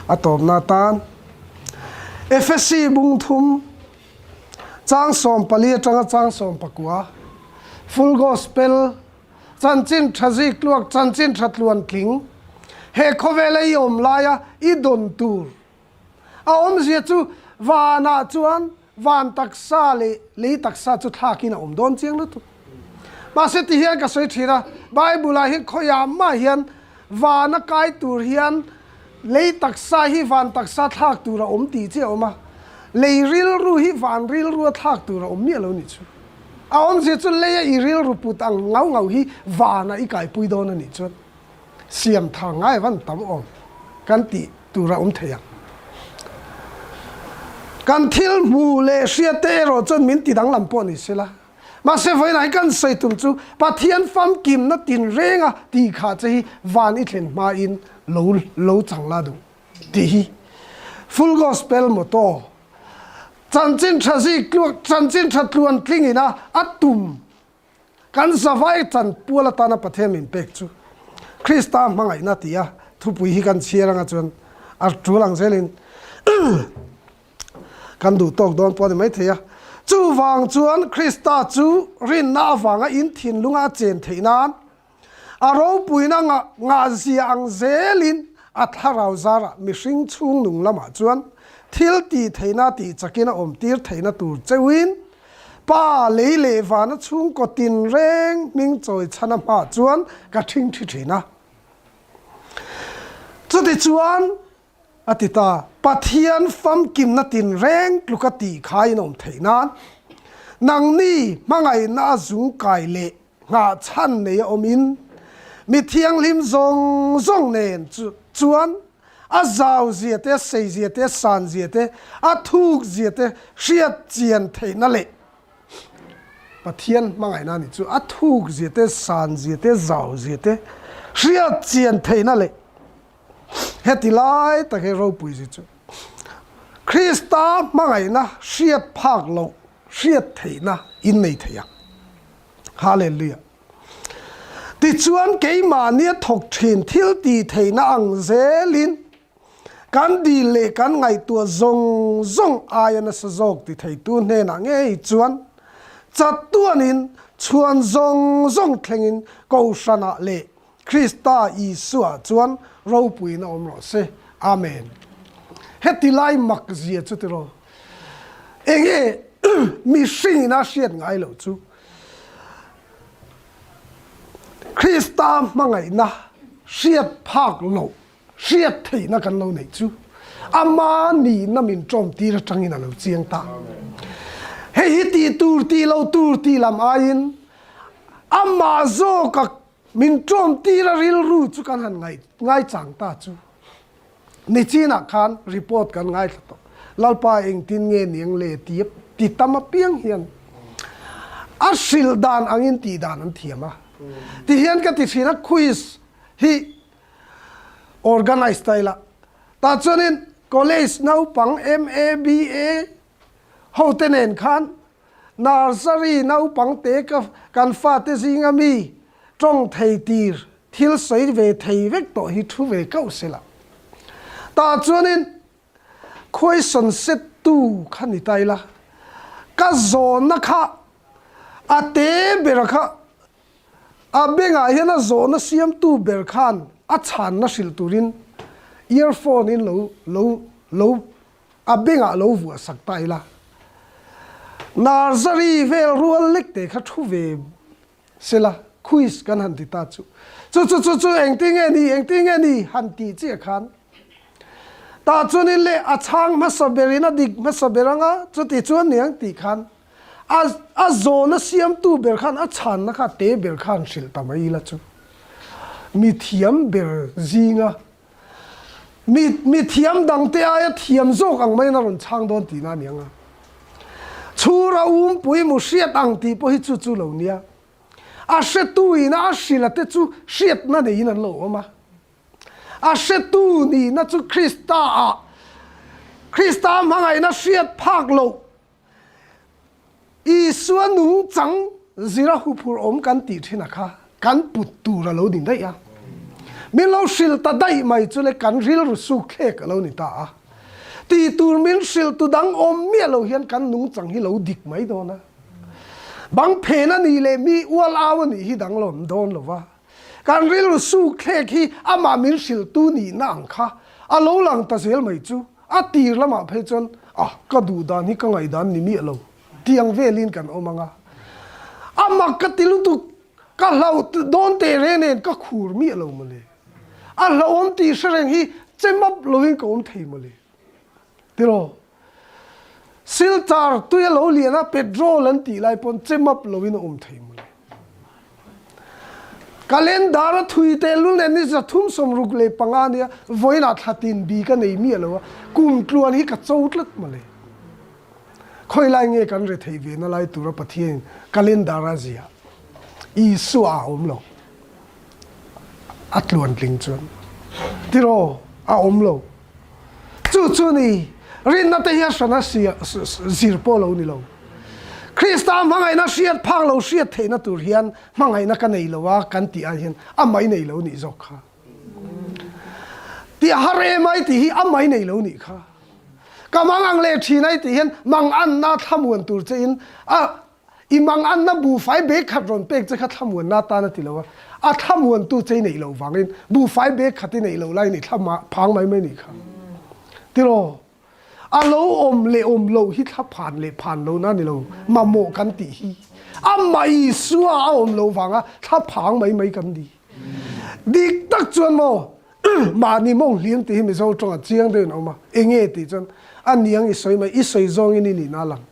a tawpna atan Efesi bung thum chang 14 atanga chang 19. Full Gospel, Chanchin Tha Ziktluak, Chanchin Tha Tluantling, he khawvela i awm laia i dawn tur a awmzia chu vanah chuan van taksa leh lei taksa chu thlakin a awm dawn chiang lutuk. Mahse ti hian ka sawi thin a, Bible ah hian khawiah mah hian vana kai tur hian lei taksa hi van taksa thlak tur a awm tih chiah a awm a, lei rilru hi van rilru a thlak tur a awm miah lo nih chu. A awmzia chu leia i rilru put ang ngau ngau hi vanah i kaipui dawn a nih chuan siam thar ngai van tam awm kan tih tur a awm thei ang. Kan thil hmu leh hriat te erawh chuan min ti danglam pawh ni sela. Mahse vawiinah hi kan sawi tum chu Pathian famkimna tinrenga tih khah che hi van i thlen hmain lo lo chang la duh tih hi Full Gospel motto Chanchin tha zik tluak chanchin tha tluan tling ina a tum kan zavai chan pual atana Pathian min pek chu Krista hmangaihna tia thupui hi kan chhiar anga chuan a tul ang zelin kan duh tawk dawn pawh a ni maithei a. Chuvang chuan Krista chu rinna avanga in thinlunga a chen theih nan a ropuina ngahzia ang zelin a thlarau zarah mihring chhung nung lamah chuan thil tih theihna tih chakin a awmtir theihna tur cheuhin Pa lei leh vana chhungkaw tinreng hming chawi chhana hmaah chuan ka ṭhingṭhi ṭhin a. Chutichuan A ti ta, Pathian famkimna tinreng tluka tih kha in awm theih nan, nangni hmangaihna a zungkai leh nghahchhan nei a awmin, mi thianghlim zawng zawng nen chuan a zau zia te, a sei zia te, a san zia te, a thuk zia te hriat chian theihna leh Pathian hmangaihna a nih chu a thuk zia te, san zia te, zau zia te hriat chian theihna leh Heti lai tak hi ropui zi chu Krista hmangaihna hriat phak loh hriat theihna in nei thei ang. Hallelujah. Tichuan keimahnia thawk thin thil tih theihna ang zelin kan dil leh kan ngaihtuah zawng zawng aia nasa zawk ti theitu hnenah ngei chuan chatuanin chhuan zawng zawng thlengin Kohhranah leh Krista Isua chuan ropuiin a awm rawh se. Amen. Heti lai mak zia chu tiraw? Enge mihring ina hriat ngai loh chu Krista hmangaihna hriat phak loh, hriat theihna kan lo neih chu ama nihna min ṭawm tir aṭangin a lo chiang ta. Hei hi tih tur tih lo tur tih lam aiin amah zawka Min ṭawm tir a rilru chu kan han ngaichang ta chu. Nichinah khan report kan ngaithla tawh. Lalpa engtin nge niang le ti ti tam apiang hian a hrilh dan angin tih dan an thiam a. Tihian ka ti thin a, quiz hi organise ta ila. Tah chuanin college naupang MA, BA hote nen khan Nursery naupang te ka kan fate zinga mi tawng thei tir thil sawi ve thei vek tawh hi thu ve kauh se la. Tah chuanin question set tu kha ni ta ila, ka zawnna kha a te bera kha a bengah hian a zawhna siamtu ber khan a chhanna hrilh turin earphone in lo lo lo A bengah lo vuah sak ta ila, Nursery vel rual lek te kha thu ve sela, quiz kan han ti ta chu. Chu chu chu chu engtin nge ni, engtin nge ni han tih chiah khan tah chuanin leh a chhang hmasa berin a dik hmasa ber anga chuti chuan niang tih khan a a zawna siamtu ber khan a chhanna kha te ber khan hrilh ta mai ila chu mithiam ber zinga Mi, mi thiam dangte aia thiam zawk ang maiin a rawn chhang dawn tihna a ni ang a. Chhura umpui mu hriat ang tih pawh hi chu chu lo nia. A hretu ina a hrila te chu hriatna neiin an lo awm a. A hretu nihna chu Krista ah, Krista hmangaihna hriat phak loh Isua nungchang zira huphurh awm kan tih thin a kha kan put tur a lo ni daih a. Min lo hrilh ta daih mai chu le kan rilru suk thlek a lo ni ta a. Tih tur min hrilh tu dang awm miah lo hian kan nungchang hi lo dik mai dawn a. Bang phen a nih leh mi ual au a nih hi danglam dawn lo va. Kan rilru suk thlek hi amah min hrilhtu nihna ang kha a lo lang ta zel mai chu. A tir lamah phei chuan a ka duh dan hi ka ngaihdan ni miah lo tiang velin kan awm ang a. A mak ka ti lutuk, ka hlauh dawn teh reng nen ka khur miah lo mawle. A hlauhawm tih hre reng hi che map lovin ka awm thei mawle. Tiraw? Silchar tui a lo lian a, petrol an tih lai pawn che map lovin a awm thei mawle. Calendar a thui tehlul nen ni 365 nia vawiinah thla tin bi ka nei miah lo a, kum tluan hi ka cho tlat mawle. Khawi lai nge kan retheih ve na lai tura Pathianin calendar a ziah? Isua a awm lo. A tluan tling chuan tiraw a awm lo. Chu chu ni, rinna te hi a hrana zir pawh lo ni lo. Krista hmangaihna hriat phak lo hriat theihna tur hian hmangaihna ka nei lo a kan tih ai hian a mai nei lo nih zawk kha. Tih a har em ai tih hi a mai nei lo nih kha. Ka mang ang leh thin ai tih hian mang anna thlamuan tur che in a I manganna buhfai bag khat rawn pek che kha thlamuanna atan a ti lo a, a thlamuantu che i neih loh vangin buhfai bag khat i neih loh laiin i thla phang mai mai nih kha. Tiraw? A lo awm leh awm loh hi thla phan leh phan lohna a ni lo, mamawh kan tih hi. Amah Isua a awm loh vanga thla phang mai mai kan ni. Dik tak chuan maw, mahni mawng hlim tih hi Mizo tawngah chiang deuhin a awm a, enge tih chuan a niang i sawi mai, i sawi zawngin i nihna a lang.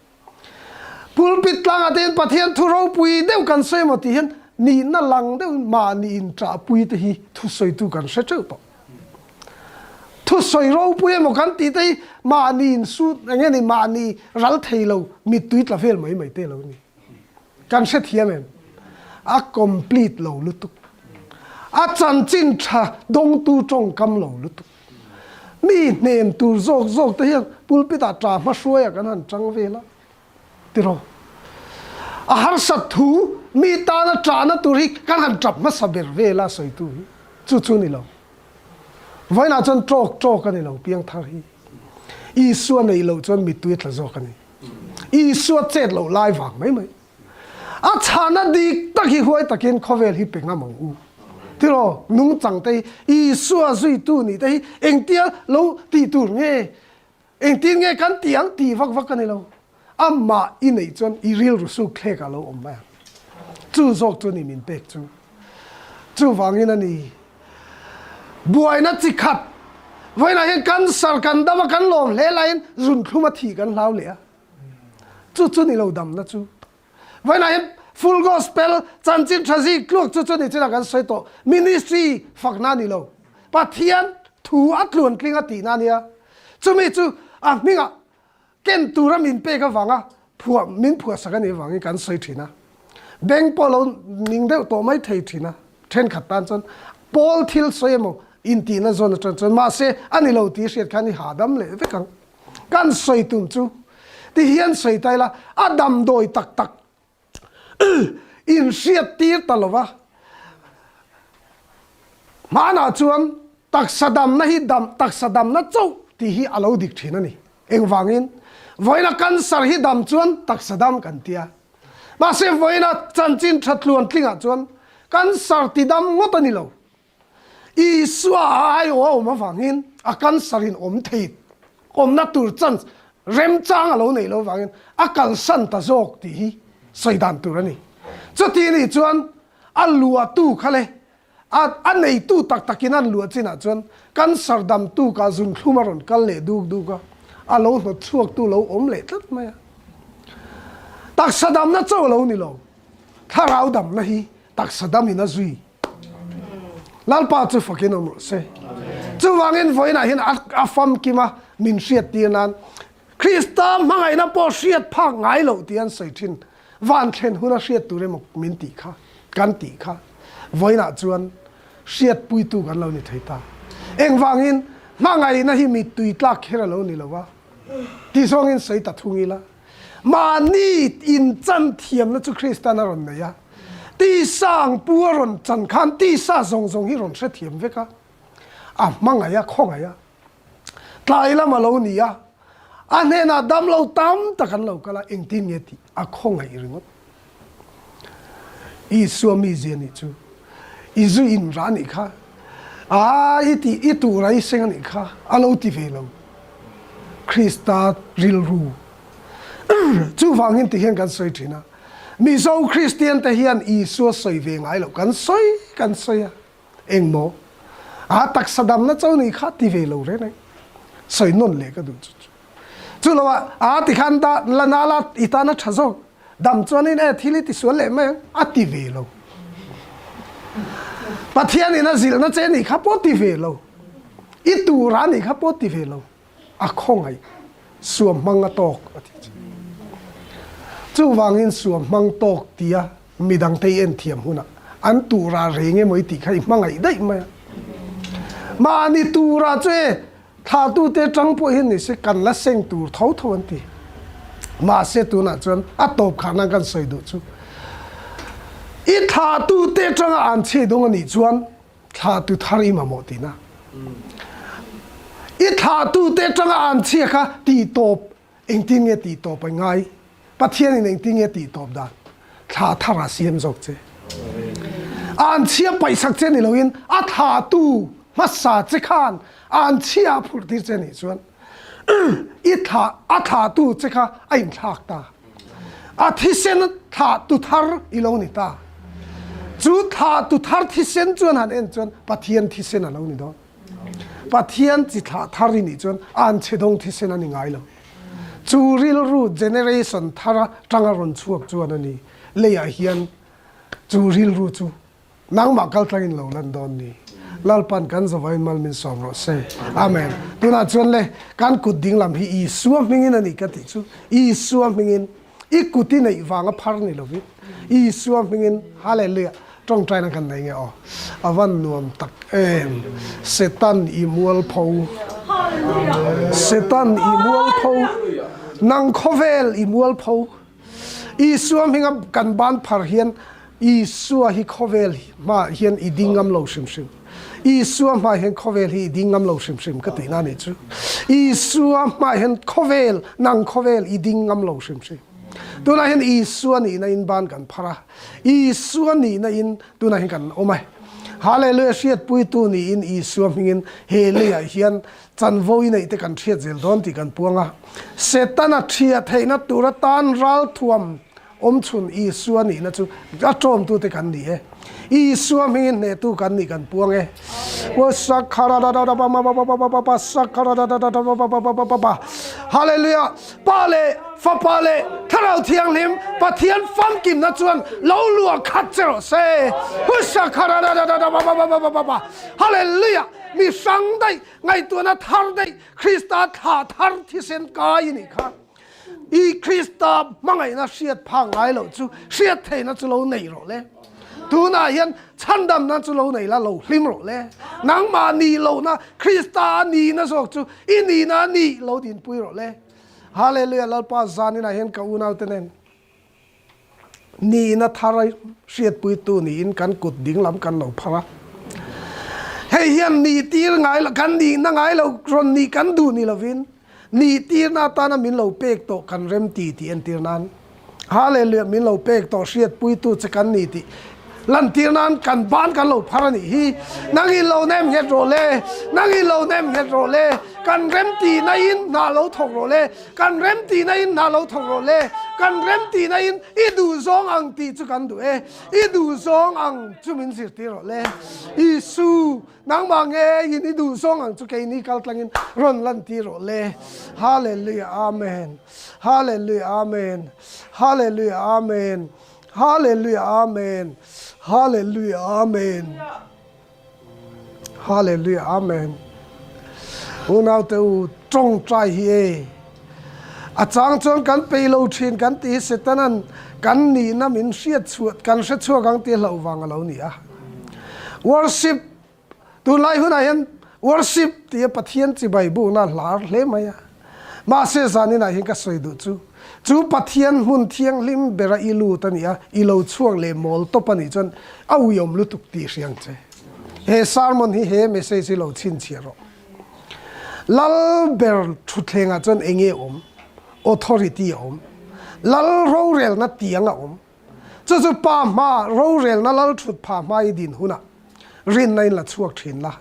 Pulpit tlangah te hian Pathian thu ropui deuh kan sawi emaw tih hian nihna lang deuhin mahni inṭahpui te hi thusawitu kan hre ṭeuh tawh. Thusawi ropui emaw kan tih te hi mahni insut eng nge ni mahni ral thei lo mittui tla vel mai mai te lo ni. Kan hrethiam em? A complete lo lutuk. A chanchin ṭha dawngtu ṭawngkam lo lutuk. Mi hnem tur zawk zawk te hian pulpit ah ṭa hma hruaiah kan han ṭang vel a, tiraw? A harsat thu mi tana ṭahna tur hi kan han ṭap hmasa ber vel a sawitu hi chu chu ni lo. Vawiinah chuan ṭawk ṭawk a ni lo piangthar hi. Isua neih loh chuan mittui a tla zawk a ni. Isua chet loh lai vang mai mai. A chhana dik tak hi huai takin khawvel hi pe ngam ang u. Tiraw, nungchang te hi Isua zuitu nih te hi engtia lo tih tur nge, engtin nge kan tih ang tih vak vak a ni lo. Amah i neih chuan i rilru suk thlek ah lo awm mai ang. Chu zawk chu a ni min pek chu. Chuvangin a ni buaina chi khat vawiinah hian cancer kan dam a kan lawm hle laiin zunthlum a thih kan hlau leh a. Chu chu ni lo damna chu. Vawiinah hian Full Gospel chanchin tha zik tluak chu chu ni chinah kan sawi tawh. Ministry fakna a ni lo. Pathian thu a tluan tling a tihna a nia. Chumi chu a hmingah ken tura min pek avanga phuah min phuahsak a nih avangin kan sawi thin a. Beng pawh lo ning deuh tawh mai thei thin a. Thenkhat tan chuan pawl thil sawi emaw intihna zawn atang chuan mahse a ni lo tih hriat khan i hahdam leh vek ang. Kan sawi tum chu ti hian sawi ta ila, a damdawi tak tak inhriat tir ta lova, hmanah chuan taksa damna hi dam taksa damna chauh tih hi a lo dik thin a ni. Engvangin? Vawiina cancer hi dam chuan taksa dam kan tia. Mahse vawiina chanchin tha tluan tlingah chuan cancer ti dam ngawt a ni lo. Isua a aiawh a awm avangin a cancer in awm thei awmna tur chance remchang a lo neih loh avangin a kalsan ta zawk tih hi sawi dan tur a ni. Chuti nih chuan a luahtu kha le a a neitu tak takin an luah chinah chuan cancer damtu kah zunthlum a rawn kal leh duk duk a, a lo hnawt chhuaktu lo awm leh tlat mai a. Taksa damna chauh a lo ni lo, thlarau damna hi taksa damin a zui. Lalpa chu fakin awm rawh se. Chuvangin vawiinah hian a famkim a min hriattir nan Krista hmangaihna pawh hriat phak ngai loh tih an sawi thin. Van thlen huna hriat tur emaw min tih kha, kan tih kha vawiinah chuan hriatpuitu kan lo ni thei ta. Engvangin hmangaihna hi mittui tlak kher a lo ni lo a ti zawngin sawi ta thung ila. Mahni inchan thiamna chu Kristan a rawn nei a, tisa ang pu a rawn chan khan tisa zawng zawng hi rawn hrethiam vek a, a hmangaih a, khawngaih a. Tlai lam a lo ni a, a hnenah damlo tam tak an lo kal a, engtin nge tih a khawngaih ringawt. Isua mizia nih chu i zu in rah anih kha, aa i tih i tur a i seng anih kha a lo ti ve lo. Krista rilru chuvangin ti hian kan sawi thin a, Mizo Kristian te hian Isua sawi ve ngai loh kan sawi kan sawi a, engmaw aa taksa damna cho nih kha ti ve lo reng reng sawi nawn leh ka duh chu chu. Chu lo ah aa ti khan dah la na la i tan a tha zawk dam chuanin e thil i ti sual leh mai ang a ti ve lo. Pathian in a zilhna che nih kha pawh ti ve lo. I tur a nih kha pawh ti ve lo. A khawngaih suam hmang a tawk a ti che. Chuvangin suam hmang tawk tia midangte i en thiam hunah an tura reng emaw i tih kha i hmangaih daih mai a. Mahni tura chu e Thlahtute tang pawh hi ni se kan la seng tur tho tho an ti. Mahse tunah chuan a tawp khah nan kan sawi duh chu i thlahtute tanga an chhe dawng a nih chuan thlahtu thar i mamawh tihna. I thlahtute tanga an chhia kha tih tawp Engtin nge tih tawp a ngai? Pathianin engtin nge tih tawp dan? Thla thar a siam zawk che. An chhia paihsak che ni loin a thlatu hmasa che khan an chhia a phurh tir che nih chuan i thla a thlatu che kha a inthlak ta. A thisen thlahtu thar i lo ni ta. Chu thlahtu thar thisen chuan han en chuan Pathian thisen a lo ni dawn. Pathian chi thlah thar i nih chuan an chhe dawng thisen a ni ngai lo. Chu rilru generation thar atanga rawn chhuak chuan a ni. Leiah hian chu rilru chu nangmah kaltlangin lo lan dawn ni. Lalpan kan zavaiin mal min sawm rawh se. Amen. Tunah chuan le kan kut dinglam hi Isua hmingin a ni ka tih chu Isua hmingin I kut i neih vanga phar ni lovin Isua hmingin Hallelujah tawngtaina kan nei nge aw. A van nuam tak em. Setan i mualpho. Setan i mualpho. Nang khawvel i mualpho. Isua hminga kan ban phar hian Isua hi khawvel hmaah hian i ding ngam lo hrim hrim. Isua hmaah hian khawvel hi i ding ngam lo hrim hrim ka tihna nih chu. Isua hmaah hian khawvel, nang khawvel i ding ngam lo hrim hrim. Tunah hian Isua nihna in ban kan phar a, Isua nihna in tunah hian kan awm a. Hallelujah hriatpuitu niin Isua hmingin he leiah hian chanvo i neih te kan hriat zel dawn tih kan puang a. Setana thiah theihna tur atan ralthuam Awmchhun Isua nihna chu a ṭawmtute kan ni e. Isua hmingin hnehtu kan nih kan puang e. Hallelujah! Pa leh Fapa leh Thlarau Thianghlim Pathian famkimna chuan lo luah khat che rawh se. Hallelujah! Mi hrang daih, ngaihtuahna thar daih, Krista thlah thar thisen kai i nih kha. I Krista hmangaihna hriat phak ngai loh chu hriat theihna chu lo nei rawh le. Tunah hian chhandamna chu lo nei la, lo hlim rawh le. Nangmah nih lohna Krista a nihna zawk chu i nihna a nih lo dinpui rawh le. Hallelujah Lalpa zaninah hian ka unaute nen Nihna thar hriatpuitu niin kan kut dinglam kan lo phar a. Hei hian nihtir ngai lo, kan nihna ngai lo rawn nih kan duh ni lovin nihtirna atana min lo pek tawh kan rem ti tih entir nan Hallelujah min lo pek tawh hriatpuitu che kan ni tih lantir nan kan ban kan lo phar a nih hi. Nangin lo nem nghet rawh le, nangin lo nem nghet rawh le, kan rem tihna in hna lo thawk rawh le. Kan rem tihna in hna lo thawk rawh le, kan rem tihna in i duh zawng ang tih chu kan duh e, i duh zawng ang chu min zirtir rawh le. Isu, nangmah ngeiin i duh zawng ang chu keini kal tlangin rawn lantir rawh le. Hallelujah, Amen. Hallelujah, Amen. Hallelujah, Amen. Hallelujah, Amen. Hallelujah, Amen. Hallelujah Amen. Unau te u tawngtai hi e. A chang chuan kan pei lo thin kan ti hi Setanan kan nihna min hriat chhuah kan hre chhuak ang tih hlauh vang a lo ni a. Worship tunlai hunah hian worship tia Pathian chibai bukna hlar hle mai a. Mahse zaninah hian ka sawi duh chu, chu Pathian hmun thianghlim bera i lut a nih a, i lo chhuak leh mawl tawp a nih chuan a uiawm lutuk tih hria ang che. He sermon hi he message hi lo chhinchhiah rawh. Lal ber thutthlengah chuan eng nge awm? Authority a awm. Lal rorelna tiang a awm. Chu chu Pa hma rorelna lal thut pha hma i din hunah rinna in la chhuak thin la.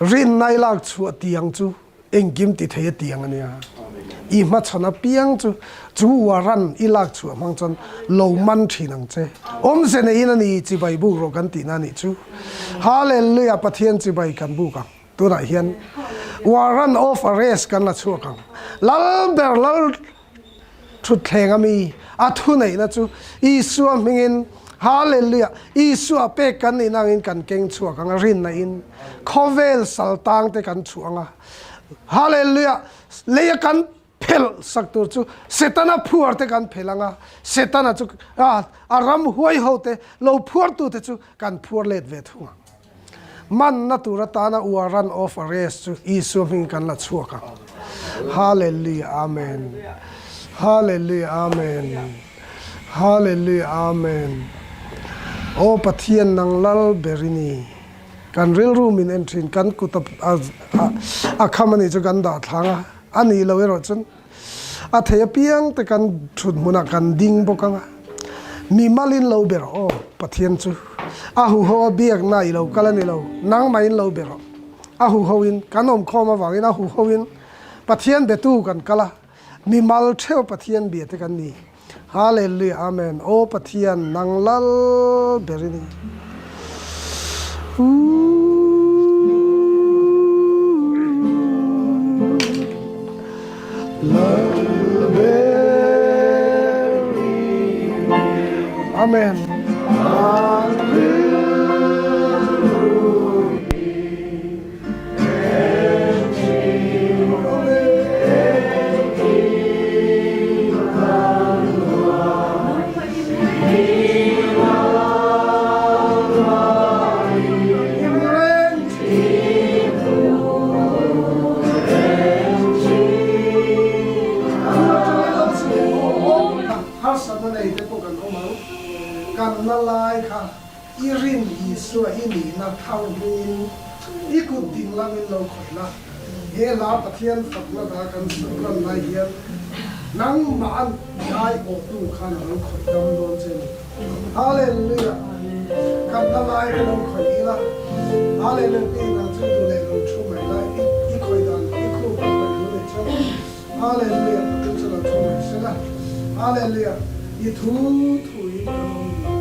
Rinna i lak chhuah tiang chu engkim ti thei a tiang a nia. I hmachhawn apiang chu chu uaran i lak chhuah hmang chuan lo man thin ang che. Awmze neiin a ni chibai buk rawh kan tihna a nih chu. Hallelujah Pathian chibai kan buk ang. Tunah hian warrant of arrest kan la chhuak ang. Lal ber lal Thutthleng a mi a thuneihna chu Isua hmingin Hallelujah! Isua pek kan nihna angin kan keng chhuak ang a, rinna in khawvel sal tang te kan chhuah ang a. Hallelujah! Lei a kan phelh sak tur chu Setana phuar te kan phelh ang a, Setana chu a ram huai ho te lo phuar tu te chu kan phuar let ve thung ang. Manna tur atana warrant of arrest chu Isua hming kan la chhuak ang. Hallelujah Amen Hallelujah Amen Hallelujah Amen Aw Pathian nang lal ber i ni. Kan rilru min en thin kan kut a kham anih chu kan dah thlang a, a nih lo erawh chuan A thei apiang te kan thut hmunah kan ding bawk ang a, mi malin lo ber aw Pathian chu a huho a biakna i lo kal a ni lo, nangmahin lo ber aw. A huhoin kan awmkhawm avangin a huhoin Pathian betu kan kal a, mi mal theuh Pathian bia te kan ni. Hallelujah Amen Aw Pathian nang lal ber i ni. Lal ber i ni. Amen. Harsatna nei te pawh kan awm ang, kan la lai kha. I rin Isua i nihna thar hmingin i kut ding lamin lo khawih la. He hla Pathian fakna dah kan sawi lan lai hian nangmah an i aiawhtu khan a lo khawih dam dawn che ni. Hallelujah! Kan la lai te lo khawih ila. Hallelujah! Pi nang chu i duh leh lo thu mai la, i khawih dan i khup a khawih duh leh chuan Hallelujah! Pathian chu lo thu mai se la. Hallelujah! I thu thuin kan awm duh.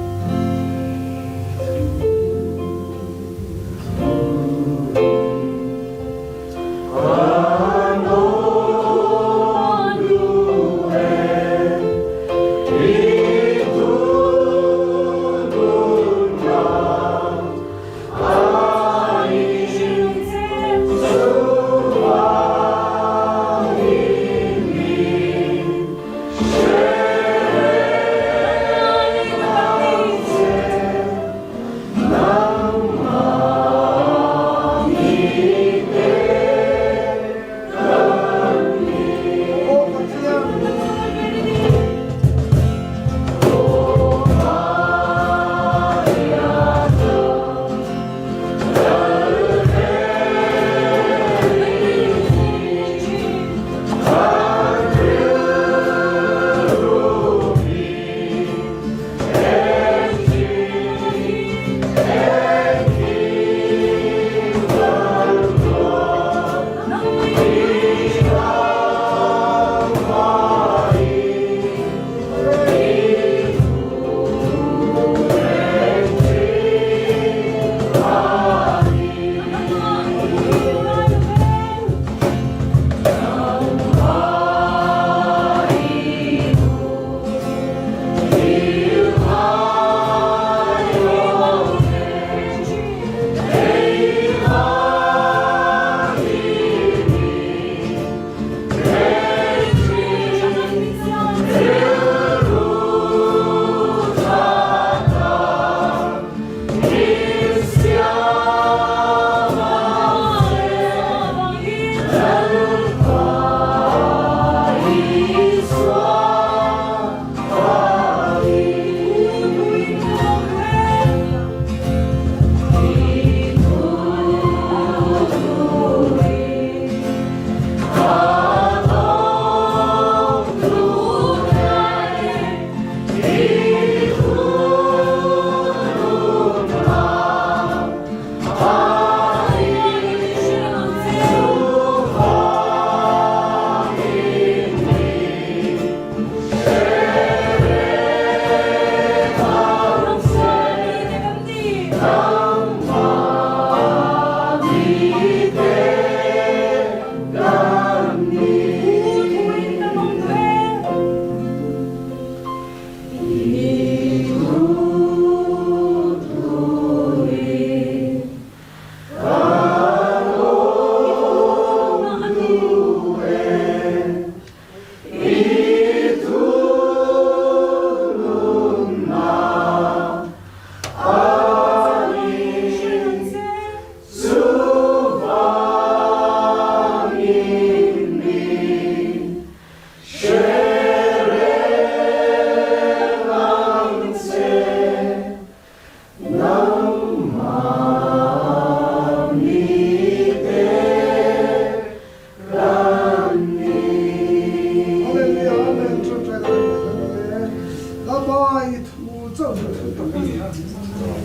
chauh chu thu tak a ni a.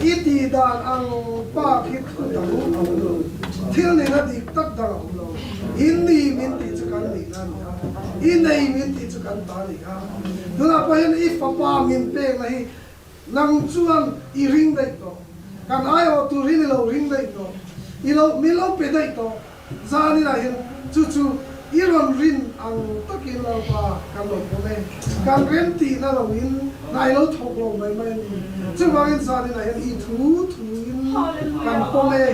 I tih dan ang bak hi thu dang a awm lo. Thil nihna dik tak dang a awm lo. In ni min tih chu kan nihna a ni a, i nei min tih chu kan ta a ni a. Tunah pawh hian i fapa min pekna hi Nang chuan i ring daih tawh. Kan aiawh tur hi ni lo ring daih tawh. I lo min lo pe daih tawh. Zaninah hian chu chu i rawn rin ang takin Lalpa kan lo pawm e. Kan rem tihna lo in hna i lo thawk lo mai mai a ni. Chuvangin zaninah hian i thu thu in kan pawm e.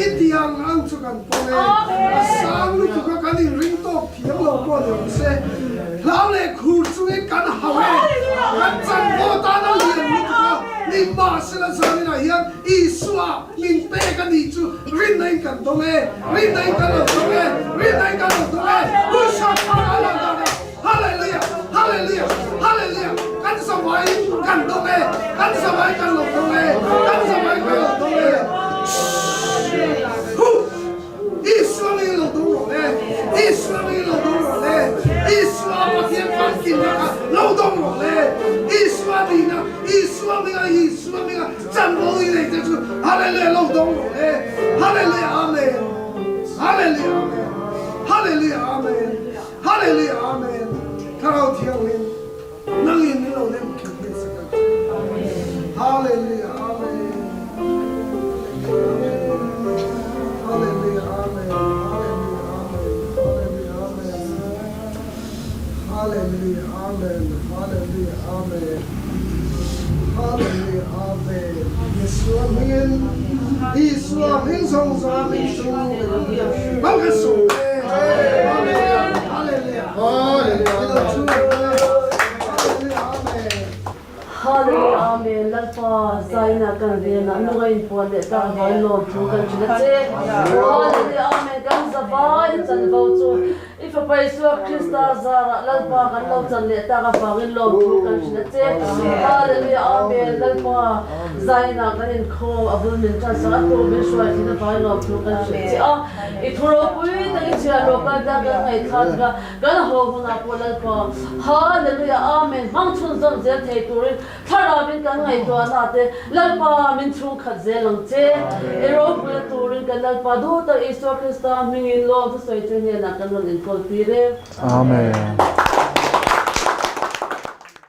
I tih ang ang chu kan pawm e. A sang lutuk a kan inring tawk thiam lo pawh ni awm se. Hlau leh khur chungin kan hauh e. Kan chanvo tana lian lutuk a nimahsela zaninah hian Isua min pek a nih chu rinna in kan dawng e, rinna in kan lo dawng e, rinna in kan lo dawng e. Hushatharaladana Hallelujah! Hallelujah! Hallelujah! Kan zavaiin kan dawng e, kan zavai kan lo dawng e, kan zavai kan lo dawng e. Huh! Isua ngei lo dawng rawh le, Isua ngei lo dawng rawh le, Isua Pathian famkimna kha lo dawng rawh le, Isua nihna, Isua hminga, Isua hminga chanvo i nei te chu Hallelujah lo dawng rawh le, Hallelujah Amen, Hallelujah Amen, Hallelujah Amen, Hallelujah Amen, Thlarau Thianghlim nangin min lo nem kher thei sak ang che, Hallelujah Amen, Hallelujah Amen, Hallelujah Amen, Hallelujah Amen, Hallelujah Amen, Hallelujah Amen, Hallelujah Amen, Isua hmingin, Isua hming zawng zawng a hming chu Hmang kan sawm e. Hallelujah, Hallelujah, Hallelujah, Amen. Hallelujah, Amen. Lalpa zaina kan venah nunga inpuan leh tak avangin lawmthu kan hrilh a che. Hallelujah, Amen. Kan zavai chanvo chu I Fapa Isua Krista zarah Lalpa kan lo chan leh tak avangin lawmthu kan hrilh a che. Hallelujah, Amen. Lalpa zaina kan inkhawm a bul min ṭan sak a tu min hruai thin avangin lawmthu kan hrilh che a. I thu ropui tak i chhiah lo kal ta kan ngaihthlak kha kan haw hunah pawh Lalpa Hallelujah Amen hmang chhunzawm zel thei turin thlarauin kan ngaihtuahna te Lalpa min chhungkhat zel ang che. I ropuina turin kan Lalpa duh tak Isua Krista hmingin lawm thusawi chu hnenah kan rawn inkawl tir e. Amen.